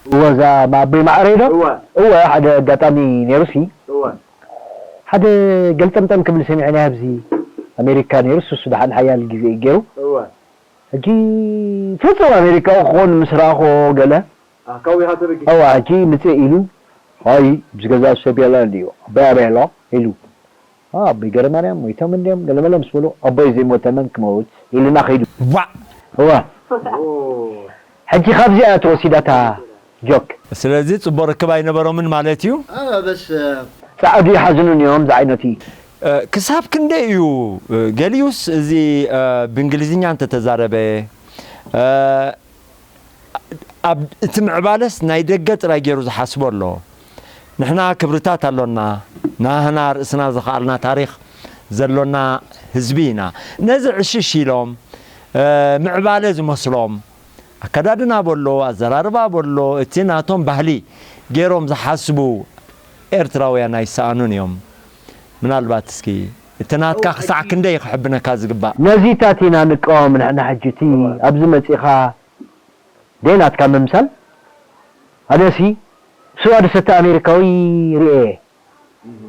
እወ፣ እዛ ኣቦይ ማዕረይ ዶ? እወ። እወ፣ ሓደ ኣጋጣሚ ነይሩሲ። እወ። ሓደ ገልጠምጠም ክብል ሰሚዐ ናይ ኣብዚ ኣሜሪካ ነይሩ፣ እሱ ደሓን ሓያል ግዜ እዩ ገይሩ። እወ። ሕጂ ፍጹም ኣሜሪካዊ ክኾን ምስ ረኣኹ ገለ፣ ኣካዊኻ ተበጊስካ? እወ፣ ሕጂ ምጽእ ኢሉ፣ "ኣይ፣ ኣብዚ ገዛ ሰብ የለን ድዩ? ኣቦይ ኣበይ ኣሎ?" ኢሉ። "ኣ፣ ኣቦይ ገረማርያም ሞይቶም እንድዮም?" ገለመለ ምስ በሉ፣ "ኣቦይ ዘይሞተ መን ክመውት?" ኢሉና ከይዱ። ዋዕ! እወ። ኦ። ሕጂ ካብዚኣ ተወሲዳታ ጆክ። ስለዚ ጽቡቕ ርክብ ኣይነበሮምን ማለት እዩ? አ፣ በስ፣ እ፣ ጻዕዱ ይሓዝኑን እዮም ዝዓይነቱ። እ፣ ክሳብ ክንደይ እዩ፣ እ፣ ገሊኡስ እዚ፣ እ፣ ብእንግሊዝኛ እንተተዛረበ፣ እ፣ ኣብ እቲ ምዕባለስ ናይ ደገ ጥራይ ገይሩ ዝሓስቦ ኣሎ። ንሕና ክብርታት ኣሎና፣ ናህና ርእስና ዝኸኣልና ታሪኽ ዘሎና ህዝቢ ኢና። ነዚ ዕሽሽ ኢሎም፣ እ፣ ምዕባለ ዝመስሎም፣ ኣከዳድና በሎ፣ ኣዘራርባ በሎ፣ እቲ ናቶም ባህሊ ገይሮም ዝሓስቡ ኤርትራውያን ኣይሰኣኑን እዮም። ምናልባት እስኪ እቲ ናትካ ክሳዕ ክንደይ ክሕብነካ ዝግባእ? ነዚታት ኢና ንቃወም ንሕና ሕጂ። እቲ ኣብዚ መጺኻ ደይ ናትካ ምምሳል። ኣነሲ ስዋ ዝሰቲ ኣሜሪካዊ ርእየ እየ።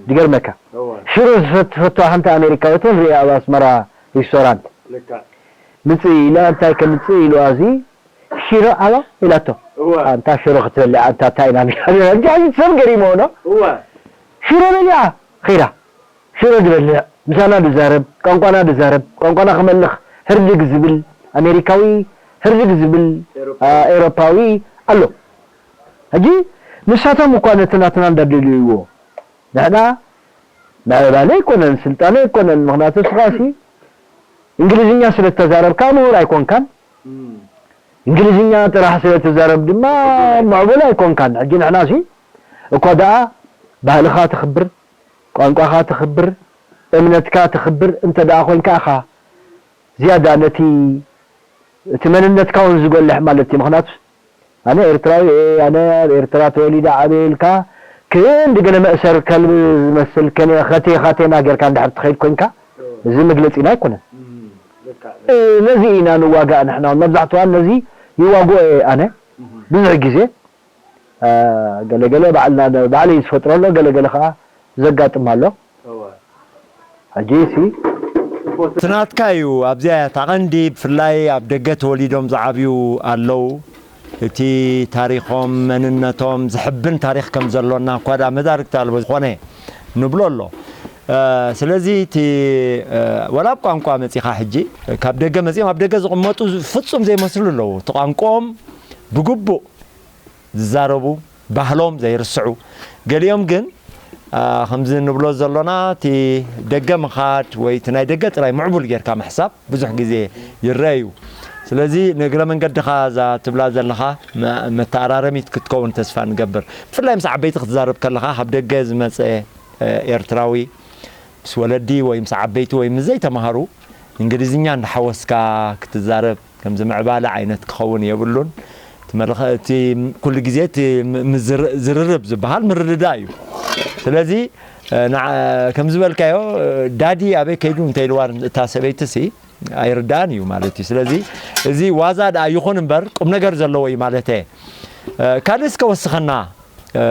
ዝገርመካ። እወ። ሽሮ ዝፈት-፣ ዝፈትዋ ሓንቲ ኣሜሪካዊት እውን ርእየ ኣብ ኣስመራ ሪስቶራንት። ልክዕ። ምጽእ ኢላ፣ እንታይ ከምጽእ ኢሉ፣ ኣዚ ሽሮ ኣባ ኢላቶ። እወ። ኣንታ ሽሮ ክትበልዕ፣ ኣንታ እንታይ ኢና ንብል? ሕጂ፣ ሕጂ ሰብ ገሪሞ ሆኖ። እወ። ሽሮ በሊዓ፣ ኸይዳ። ሽሮ ዝበልዕ፣ ምሳና ዝዛረብ፣ ቋንቋና ዝዛረብ፣ ቋንቋና ክመልኽ ህርድግ ዝብል፣ ኣሜሪካዊ ህርድግ ዝብል፣ ኤሮፓዊ። ኣ፣ ኤሮፓዊ ኣሎ። ሕጂ ንሳቶም እኳ ነቲ ናትና እንዳደልይዎ፣ ንሕና ምዕባለ ኣይኮነን፣ ስልጣነ ኣይኮነን። ምኽንያቱ ንስኻሲ እንግሊዝኛ ስለ እተዛረብካ ምሁር ኣይኮንካን። እም። እንግሊዝኛ ጥራሕ ስለ እትዛረብ ድማ ምዕቡል ኣይኮንካን። ሕጂ ንሕናሲ እኳ ደኣ ባህልኻ ተኽብር፣ ቋንቋኻ ተኽብር፣ እምነትካ ተኽብር እንተ ደኣ ኮይንካ ኢኻ ዝያዳ ነቲ፣ እቲ መንነትካ እውን ዝጎልሕ ማለት እዩ። ምኽንያቱ ኣነ ኤርትራዊ እየ፣ ኣነ ኣብ ኤርትራ ተወሊደ ዓብየ ኢልካ ክንዲ ገለ መእሰር ከልቢ ዝመስል ከነ-፣ ከቴ-፣ ካቴና ጌርካ እንድሕር ትኸይድ ኮይንካ፣ እዚ መግለጺና ኣይኮነን። እም፣ ልክዕ። እ፣ ነዚ ኢና ንዋጋእ ንሕና እውን። መብዛሕትኡ ነዚ ይዋግኦ እየ ኣነ። እም። ብዙሕ ግዜ፣ እ፣ ገለገለ ባዕልና፣ ባዕለይ ዝፈጥሮ ኣሎ፣ ገለገለ ከኣ ዘጋጥም ኣሎ። እወ። ሕጂ ሲ እቲ ናትካ እዩ። ኣብዚኣ እያ እታ ቀንዲ፣ ብፍላይ ኣብ ደገ ተወሊዶም ዝዓብዩ ኣለዉ። እቲ ታሪኾም፣ መንነቶም ዝሕብን ታሪኽ ከም ዘሎና እኳ ደኣ መዳርግቲ ኣልቦ ዝኾነ ንብሎ ኣሎ። እ፣ ስለዚ እቲ፣ እ፣ ወላ ኣብ ቋንቋ መጺኻ ሕጂ፣ ካብ ደገ መጺኦም ኣብ ደገ ዝቕመጡ ፍጹም ዘይመስሉ ኣለዉ። እቲ ቋንቋኦም ብግቡእ ዝዛረቡ፣ ባህሎም ዘይርስዑ፣ ገሊኦም ግን፣ ኣ፣ ከምዚ ንብሎ ዘሎና፣ እቲ ደገ ምኻድ ወይ እቲ ናይ ደገ ጥራይ ምዕቡል ጌርካ ምሕሳብ ብዙሕ ግዜ ይረአ እዩ። ስለዚ ንእግረ መንገድኻ እዛ ትብላ ዘለኻ መ-፣ መተኣራረሚት ክትከውን ተስፋ ንገብር። ብፍላይ ምስ ዓበይቲ ክትዛረብ ከለኻ፣ ካብ ደገ ዝመጸ፣ እ፣ ኤርትራዊ ምስ ወለዲ ወይ ምስ ዓበይቲ ወይ ምስ ዘይተማሃሩ እንግሊዝኛ እንዳሓወስካ ክትዛረብ፣ ከምዚ ምዕባለ ዓይነት ክኸውን የብሉን። እቲ መልኸ-፣ እቲ ኩሉ ግዜ እቲ ም-፣ ምዝር-፣ ዝርርብ ዝበሃል ምርድዳእ እዩ። ስለዚ፣ እ፣ ንዓ-፣ ከም ዝበልካዮ፣ እ፣ ዳዲ ኣበይ ከይዱ እንተኢልዋ እታ ሰበይትሲ፣ ኣይርዳእን እዩ ማለት እዩ። ስለዚ እዚ ዋዛ ደኣ ይኹን እምበር ቁም ነገር ዘለዎ እዩ ማለት እየ። እ፣ ካልእ እስከ ወስኸና፣ እ፣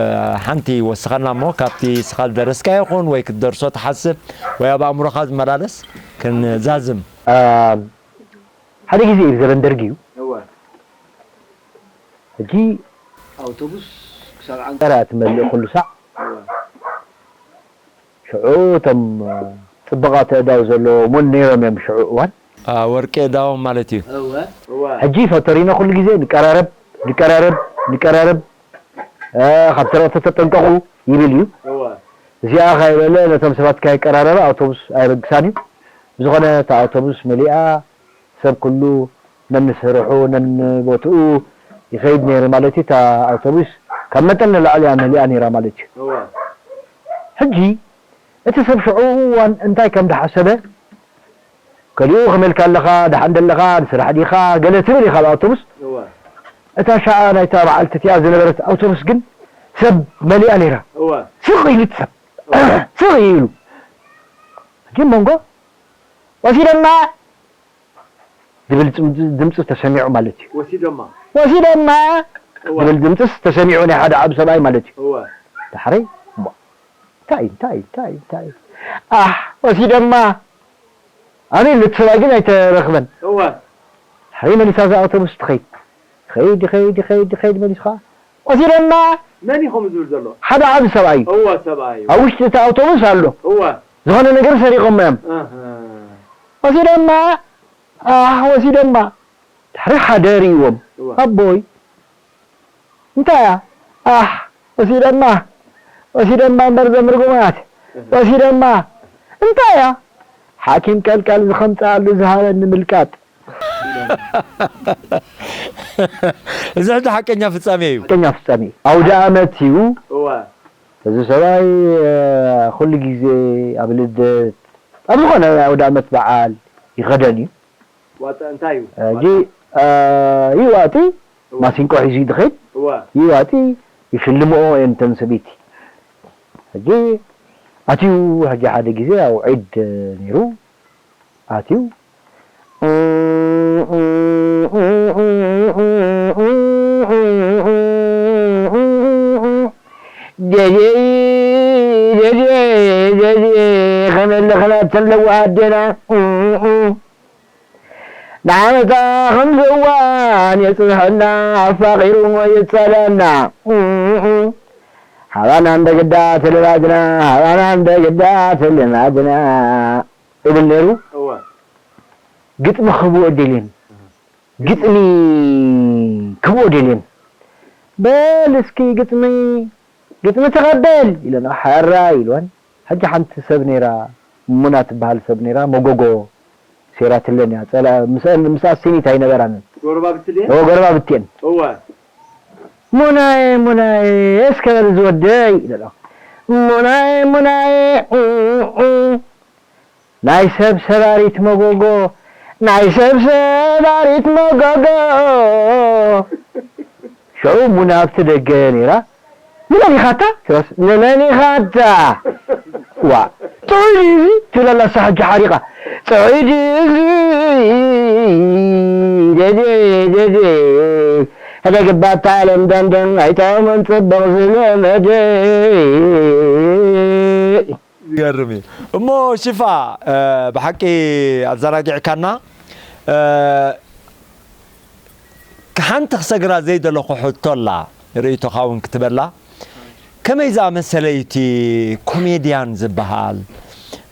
ሓንቲ ወስኸና እሞ ካብቲ ስኻ ዝደረስካ ይኹን ወይ ክትደርሶ ትሓስብ ወይ ኣብ ኣእምሮኻ ዝመላለስ ክንዛዝም። እ፣ ሓደ ግዜ እዩ ዘበን ደርጊ እዩ። እወ። ሕጂ ኣውቶቡስ ክሳብ ዓንቀራ ትመልእ ኩሉ ሳዕ። እወ። ሽዑ እቶም ጽቡቓት ኣእዳው ዘለዎም እውን ነይሮም እዮም ሽዑ እዋን። አ፣ ወርቂ ኣእዳዎም ማለት እዩ። እወ። እወ። ሕጂ ፈቶሪኖ ኩሉ ግዜ ንቀራረብ፣ ንቀራረብ፣ ንቀራረብ፣ እ፣ ካብ ስርቕቲ ተጠንቀቑ ይብል እዩ። እወ። እዚኣ ከይበለ ነቶም ሰባት ከይቀራረበ ኣውቶቡስ ኣይበግሳን እዩ። ብዝኾነ እታ ኣውቶቡስ መሊኣ ሰብ ኩሉ ነንስርሑ ነንቦትኡ ይኸይድ ነይሩ ማለት እዩ። እታ ኣውቶቡስ ካብ መጠን ንላዕሊ እያ መሊኣ ነይራ ማለት እዩ። እወ። ሕጂ እቲ ሰብ ሽዑ እዋን እንታይ ከም ዝሓሰበ፣ ገሊኡ ከመይ ኢልካ ኣለኻ፣ ደሓን ደለኻ፣ ንስራሕ ዲኻ፣ ገለ ትብል ኢኻ ኣብ ኣውቶቡስ። እወ። እታ ሻዓ ናይታ መዓልቲ እቲኣ ዝነበረት ኣውቶቡስ ግን ሰብ መሊኣ ነይራ። እወ። ስቕ ኢሉ እቲ ሰብ። እወ። ስቕ ኢሉ። ሕጂ መንጎ ወሲደማ ዝብል ጽም-፣ ድምጺ ተሰሚዑ ማለት እዩ። ወሲደማ። ወሲደማ እወ። ዝብል ድምጺስ ተሰሚዑ ናይ ሓደ ዓቢ ሰብኣይ ማለት እዩ። እወ። ዳሕረይ፣ እሞ፣ እንታይ፣ እንታይ፣ እንታይ፣ እንታይ? ኣሕ፣ ወሲደማ። ኣበይ ኣሎ እቲ ሰብኣይ ግን ኣይተረኽበን። እወ። ዳሕረይ መሊሳ እዛ ኣውቶቡስ ትኸይድ። ይኸይድ፣ ይኸይድ፣ ይኸይድ፣ ይኸይድ መሊሱ ኸዓ፣ ወሲደማ። መን እዩ ከምኡ ዝብል ዘሎ? ሓደ ዓቢ ሰብኣይ እዩ። እወ፣ ሰብኣይ እዩ። ኣብ ውሽጢ እቲ ኣውቶቡስ ኣሎ። እወ። ዝኾነ ነገር ሰሪቖሞ እዮም። ኣሃ። ወሲደማ። ኣሕ፣ ወሲደማ። ድሕሪ ሓደ ርእይዎም፣ እዋ። ኣቦይ፣ እንታይ እያ? ኣሕ፣ ወሲደማ፣ ወሲደማ እምበር እዞም ርጉማት፣ እህ። ወሲደማ። እንታይ እያ? ሓኪም ቀልቃል ዝኸምጽኣሉ ዝሃበኒ ምልቃጥ። እዚ ሕጂ ሓቀኛ ፍጻሜ እዩ። ሓቀኛ ፍጻሜ እዩ። ኣውደ ኣመት እዩ። እዋ። እዚ ሰብኣይ፣ እ፣ ኩሉ ግዜ ኣብ ልደት፣ ኣብ ዝኾነ ኣውደ ኣመት በዓል ይኸደን እዩ። ዋጣ እንታይ እዩ? ሕጂ፣ ዋጣ? እ፣ ይዋጢ፣ እዋ። ማሲንቆ ሒዙ እዩ ዝኸይድ። እዋ። ይዋጢ፣ ይሽልምኦ እየን እተን ሰበይቲ። ሕጂ ኣትዩ፣ ሕጂ ሓደ ግዜ ኣብ ዒድ ነይሩ፣ ኣትዩ። ደድየ፣ ደድየ፣ ደድየ፣ ከመይ ኣለኽና እተን ለዋህ ኣዴና? ንዓመታ ከምዚ እዋን የጽንሐና፣ ኣፋቒሩ ይጸለና። ሃባና እንደ ግዳ ትልማድና፣ ሃባና እንደ ግዳ ትልማድና ይብል ነይሩ። እወ። ግጥሚ ክህብኦ ደልየን። ግጥሚ ክህብኦ ደልየን። በል እስኪ ግጥሚ፣ ግጥሚ ተቐበል ኢለና፣ ሕራይ ኢልወን። ሕጂ ሓንቲ ሰብ ነይራ፣ ሙና ትበሃል ሰብ ነይራ፣ መጎጎ ሰይራትለን እያ። ጸላ-፣ ምስኣን፣ ምስኣ ሲኒት ኣይነበራን። ጎረባብቲ ድየን? እወ፣ ጎረባብቲ እየን። እወ። ሙናየ፣ ሙናየ፣ እስከ በል ዝወደይ ኢለና። ሙናየ፣ ሙናየ፣ ኡ፣ ኡ። ናይ ሰብ ሰባሪት መጎጎ፣ ናይ ሰብ ሰባሪት መጎጎ። ሽዑ ሙና ኣብቲ ደገ ነይራ። ንመን ኢኻታ? ትብለስ፣ ንመን ኢኻታ? ዋ፣ ጥዑይ ድዩ እዚ? ትብል ኣላ እሳ ሕጂ ሓሪቓ። ጥዑይ ድዩ እዚ? ደዴ፣ ደዴ። ሕደግባታ ለምደምደም ኣይጠቕምን ጽቡቕ ዝለመደ። ዝገርም እዩ። እሞ ሽፋ፣ እ፣ ብሓቂ ኣዘናጊዕካና። እ፣ ሓንቲ ክሰግራ ዘይደለኹ ሕቶ ኣላ፣ ርእይቶኻ እውን ክትበላ። ከመይ ዝኣመሰለ እዩ እቲ ኮሜድያን ዝበሃል?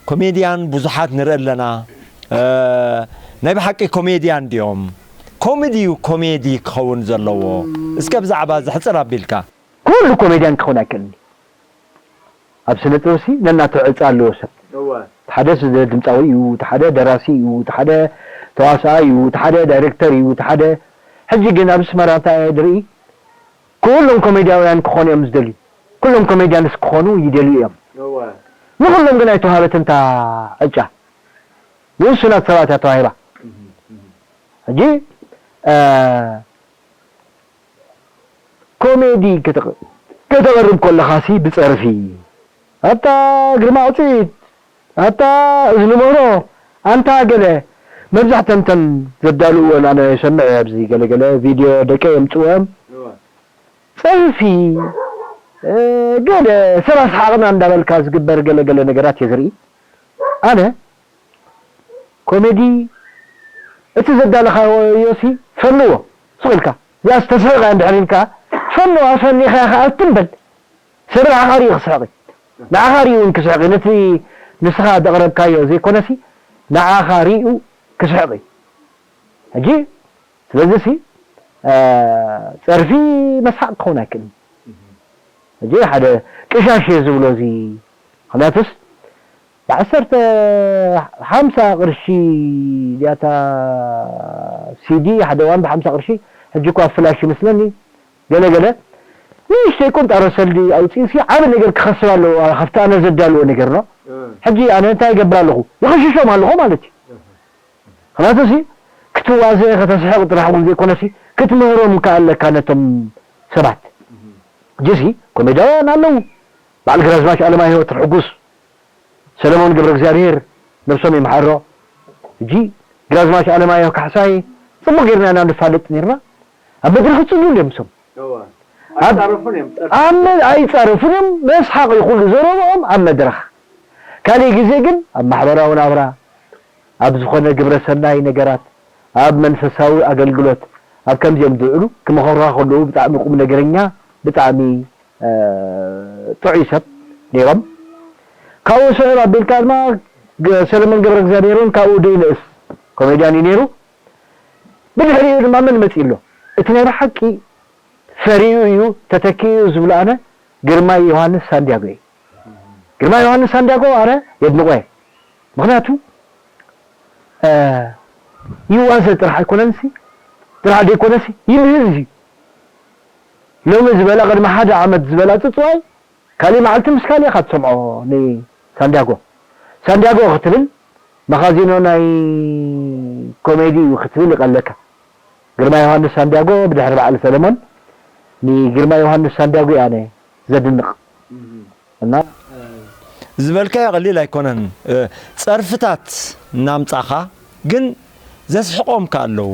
ኮሜድያን ብዙሓት ንርኢ ኣለና። እ፣ ናይ ብሓቂ ኮሜድያን ድዮም? ኮሜዲ እዩ ኮሜዲ ክኸውን ዘለዎ። እስከ ብዛዕባ እዚ ሕጽር ኣቢልካ። ኩሉ ኮሜድያን ክኸውን ኣይክእልን እዩ። ኣብ ስነ ጥበብሲ ነናቱ ዕጻ ኣለዎ ሰብ። እወ። እቲ ሓደ ስ-፣ ድምጻዊ እዩ፣ እቲ ሓደ ደራሲ እዩ፣ እቲ ሓደ ተዋሳኣይ እዩ፣ እቲ ሓደ ዳይሬክተር እዩ፣ እቲ ሓደ ሕጂ ግን ኣብ ኣስመራ እንታይ እየ ዝርኢ? ኩሎም ኮሜድያውያን ክኾኑ እዮም ዝደልዩ። ኩሎም ኮሜድያንስ ክኾኑ ይደልዩ እዮም። ንኹሎም ግን ኣይተዋህበትን እታ ዕጫ። ንውሱናት ሰባት እያ ተዋሂባ። ሕጂ ኮሜዲ ከተቕርብ ከለኻሲ ብጸርፊ ኣታ ግርማ ውፅኢት ኣታ እዝኒ ምህሮ ኣንታ ገለ መብዛሕተን ተን ዘዳልውወን ኣነ ሰምዕ ኣብዚ ገለገለ ቪድዮ ደቂ የምፅዎም ፀርፊ ገለ ሰብ ኣስሓቕና እንዳበልካ ዝግበር ገለገለ ነገራት እየ ዝርኢ ኣነ ኮሜዲ እቲ ዘዳለኻዮሲ ፈንዎ ስቕ ኢልካ እዚኣ ዝተስሕቕ እንድሕር ኢልካ ፈንዋ ፈኒኻ ኢኻ ኣትም በል ሰብ ንዓኻ ሪኡ ክስሕቕ እዩ ንዓኻ ሪኡ እውን ክስሕቕ እዩ ነቲ ንስኻ ዘቕረብካዮ ዘይኮነሲ ንዓኻ ሪኡ ክስሕቕ እዩ ሕጂ ስለዚሲ ጸርፊ መስሓቕ ክኸውን ኣይክእልን ሕጂ ሓደ ቅሻሽ እየ ዝብሎ እዚ ምክንያቱስ ብዓሰርተ ሓምሳ ቅርሺ ድያታ ሲዲ ሓደ እዋን ብሓምሳ ቅርሺ ሕጂ እኳ ፍላሽ ይመስለኒ ገለ ገለ ንእሽተይ ቁንጣሮ ሰልዲ ኣውፅእሲ ዓብ ነገር ክኸስብ ኣለዎ ካብቲ ኣነ ዘዳልዎ ነገር ኖ ሕጂ ኣነ እንታይ ይገብር ኣለኹ ይኽሽሾም ኣለኹ ማለት እዩ ምክንያቱሲ ክትዋዘ ከተስሕቕ ጥራሕ እውን ዘይኮነሲ ክትምህሮም ከኣለካ ነቶም ሰባት ሕጂሲ ኮሜዳውያን ኣለዉ በዓል ግራዝማች ኣለማየሁ ወትርሕጉስ ሰለሞን ገብረእግዚኣብሄር ነብሶም ይምሓሮ ሕጂ ግራዝማች ኣለማየሁ ካሕሳይ ፅቡቅ ጌርና ኢና ንፋለጥ ኔርና ኣብ መድረክ ፅሉ እዮም ሶም ኣይፃረፉን እዮም ፀርፊ ኣብ መ- ኣይፃረፉን እዮም መስሓቅ ይኩሉ ዘረብኦም ኣብ መድረክ ካሊእ ግዜ ግን ኣብ ማሕበራዊ ናብራ ኣብ ዝኾነ ግብረ ሰናይ ነገራት ኣብ መንፈሳዊ ኣገልግሎት ኣብ ከምዚኦም ዝውዕሉ ክመኸሩኻ ከለዉ ብጣዕሚ ቁም ነገረኛ ብጣዕሚ ጥዑይ ሰብ ነይሮም። ካብኡ ስዕብ ኣቢልካ ድማ ሰለሞን ገብረእግዚኣብሄር እውን ካብኡ ደይንእስ ኮሜድያን እዩ ነይሩ። ብድሕሪኡ ድማ መን መፂኡ ኣሎ? እቲ ናይ ብሓቂ ፈሪኡ እዩ ተተኪኡ ዝብሎ ኣነ ግርማይ ዮሃንስ ሳንድያጎ እዩ። ግርማይ ዮሃንስ ሳንድያጎ ኣነ የድንቖ እየ። ምኽንያቱ ይዋዘ ጥራሕ ኣይኮነንሲ ጥራሕ ዘይኮነሲ ይምህዝ እዩ። ሎሚ ዝበላ ቅድሚ ሓደ ዓመት ዝበላ ፅፅዋይ ካሊእ መዓልቲ ምስ ካሊእ ኢኻ ትሰምዖ ንሳንዲያጎ። ሳንዲያጎ ክትብል መኻዚኖ ናይ ኮሜዲ እዩ ክትብል ይቐለካ። ግርማ ዮሃንስ ሳንዲያጎ ብድሕሪ በዓል ሰለሞን ንግርማ ዮሃንስ ሳንዲያጎ እየ ኣነ ዘድንቕ። እና ዝበልካዮ ቀሊል ኣይኮነን። ጸርፍታት እናምጻኻ ግን ዘስሕቖም ከ ኣለዉ።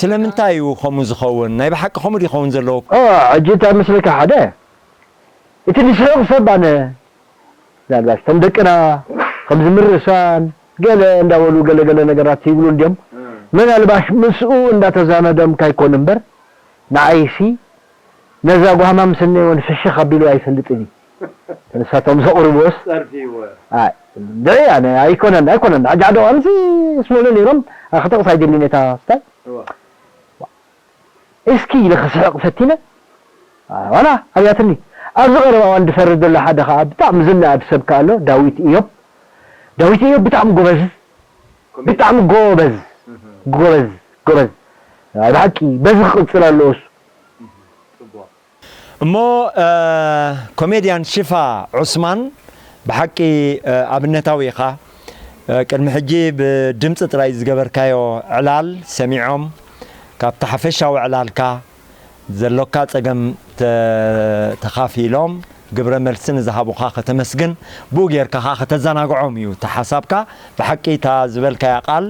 ስለምንታይ እዩ ከምኡ ዝኸውን? ናይ ብሓቂ ከምኡ ድዩ ክኸውን ዘለዎ? ሕጂ እንታይ መስለካ ሓደ እቲ ዝስሕቕ ሰብ ኣነ ምናልባሽ ከም ደቅና ከምዚ ምርሳን ገለ እንዳበሉ ገለ ገለ ነገራት ይብሉ እንድዮም ምናልባሽ ምስኡ እንዳተዛመዶም ካይኮን እምበር ንዓይሲ ነዛ ጓህማም ስነይ እውን ፍሽኽ ኣቢሉ ኣይፈልጥን እዩ ንሳቶም ዘቕርብዎስ ድዒ ኣነ ኣይኮነን ኣይኮነን ሕጂ ሓደ እዋንሲ ስሞሎ ነይሮም ክጠቕስ ኣይደልን እታ ስታይ እስኪ ኢለ ክስሕቕ ፈቲነ ዋላ ኣብያትኒ ኣብዚ ቀረባ እዋን ዝፈርድ ዘሎ ሓደ ከዓ ብጣዕሚ ዝነኣድ ሰብ ከዓ ኣሎ ዳዊት እዮብ ዳዊት እዮብ ብጣዕሚ ጎበዝ ብጣዕሚ ጎበዝ ጎበዝ ጎበዝ ናይ ብሓቂ በዚ ክቕፅል ኣለዎ እሱ እሞ ኮሜድያን ሽፋ ዑስማን ብሓቂ ኣብነታዊ ኢኻ ቅድሚ ሕጂ ብድምፂ ጥራይ ዝገበርካዮ ዕላል ሰሚዖም ካብቲ ሓፈሻዊ ዕላልካ ዘሎካ ጸገም ተኻፊሎም ግብረ መልሲ ንዝሃቡኻ ከተመስግን ብኡ ጌርካ ኸዓ ከተዘናግዖም እዩ እቲ ሓሳብካ። ብሓቂ እታ ዝበልካያ ቃል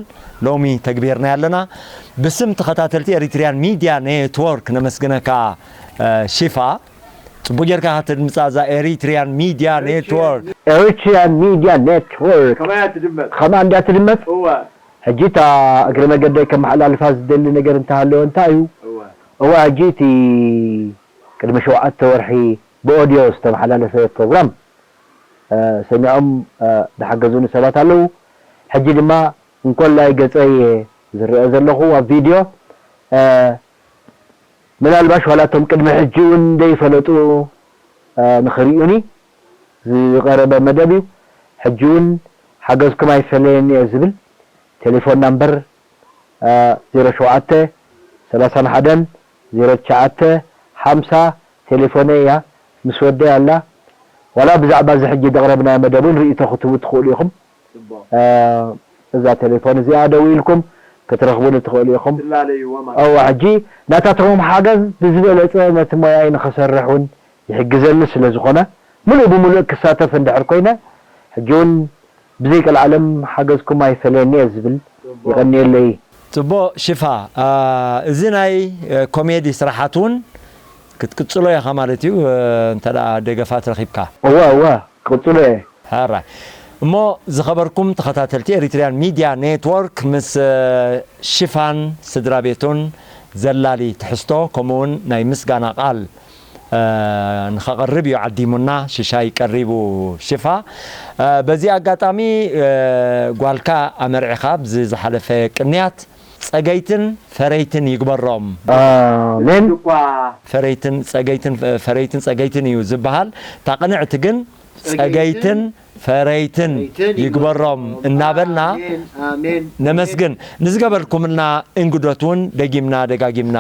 ሎሚ ተግቢርናያ ኣለና። ብስም ተኸታተልቲ ኤሪትሪያን ሚድያ ኔትወርክ ነመስግነካ ሺፋ። ጽቡቅ ጌርካ ከተድምጻ እዛ ኤሪትሪያን ሚድያ ኔትወርክ። Eritrean Media Network ከመይ እያ ትድመጽ? ከምኣ እንድያ ትድመጽ? እወ። ሕጂ እታ እግረ መገደይ ከመሓላልፋ ዝደሊ ነገር እንተሃለወ እንታይ እዩ? እወ። እወ ሕጂ እቲ ቅድሚ ሸውዓተ ወርሒ ብኦድዮ ዝተመሓላለፈ ፕሮግራም ሰሚዖም ዝሓገዙኒ ሰባት ኣለዉ። ሕጂ ድማ እንኮላይ ገጸይ እየ ዝረአ ዘለኹ ኣብ ቪድዮ። ምናልባሽ ዋላ እቶም ቅድሚ ሕጂ እውን ዘይፈለጡ ንኽርእዩኒ ዝቐረበ መደብ እዩ። ሕጂ እውን ሓገዝኩም ኣይፈለየኒ እየ ዝብል ቴሌፎን ናምበር ዜሮ ሸውዓተ ሰላሳን ሓደን ዜሮ ትሽዓተ ሓምሳ ቴሌፎነይ እያ፣ ምስ ወደይ ኣላ። ዋላ ብዛዕባ እዚ ሕጂ ዘቕረብናዮ መደብ እውን ርእይቶ ክትህቡ ትኽእሉ ኢኹም። እዛ ቴሌፎን እዚኣ ደዊልኩም ክትረኽቡኒ ትኽእሉ ኢኹም። እዋ ሕጂ ናታትኩም ሓገዝ ብዝበለጸ ነቲ ሞያይ ንኸሰርሕ እውን ይሕግዘኒ ስለ ዝኾነ፣ ምሉእ ብምሉእ ክሳተፍ እንድሕር ኮይነ፣ ሕጂ እውን ብዘይ ቀልዓለም ሓገዝኩም ኣይፈለየኒ እየ ዝብል። የቐንየለይ። ጽቡቕ ሽፋ፣ አ፣ እዚ ናይ፣ እ፣ ኮሜዲ ስራሓት እውን ክትቅጽሎ ኢኻ ማለት እዩ፣ እ፣ እንተ ደኣ ደገፋት ረኺብካ። እወ፣ እወ፣ ክቕጽሎ እየ። ሕራይ። እሞ ዝኸበርኩም ተኸታተልቲ ኤሪትሪያን ሚድያ ኔትወርክ፣ ምስ፣ እ፣ ሽፋን ስድራ ቤቱን ዘላሊ ትሕዝቶ፣ ከምኡ እውን ናይ ምስጋና ቃል፣ እ፣ ንኸቕርብ እዩ ዓዲሙና፣ ሽሻይ ቀሪቡ ሽፋ። እ፣ በዚ ኣጋጣሚ፣ እ፣ ጓልካ ኣመርዒኻ ኣብዚ ዝሓለፈ ቅንያት ጸገይትን ፈረይትን ይግበሮም። ኣሜን። ፈረይትን ጸገይትን፣ ፈረይትን ጸገይትን እዩ ዝበሃል። እታ ቅንዕቲ ግን ጸገይትን ፈረይትን ይግበሮም እናበልና ኣሜን፣ ኣሜን። ነመስግን። ንዝገበርኩምልና እንግዶት እውን ደጊምና ደጋጊምና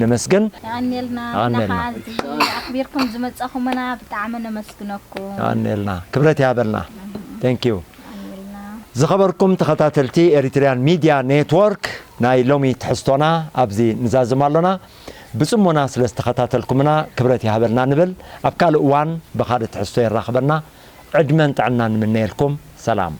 ነመስግን። የቐንየልና። የቐንየልና። ንኻ እዚ ኣኽቢርኩም ዝመጻኹምና ብጣዕሚ ነመስግነኩም። የቐንየልና። ክብረት ይሃበልና። Thank you። የቐንየልና። ዝኸበርኩም ተኸታተልቲ ኤሪትሪያን ሚድያ ኔትወርክ፣ ናይ ሎሚ ትሕዝቶና ኣብዚ ንዛዝም ኣሎና። ብጽሞና ስለ ዝተኸታተልኩምና ክብረት ይሃበልና ንብል። ኣብ ካልእ እዋን ብኻልእ ትሕዝቶ የራኽበና። ዕድመን ጥዕናን ንምነየልኩም። ሰላም።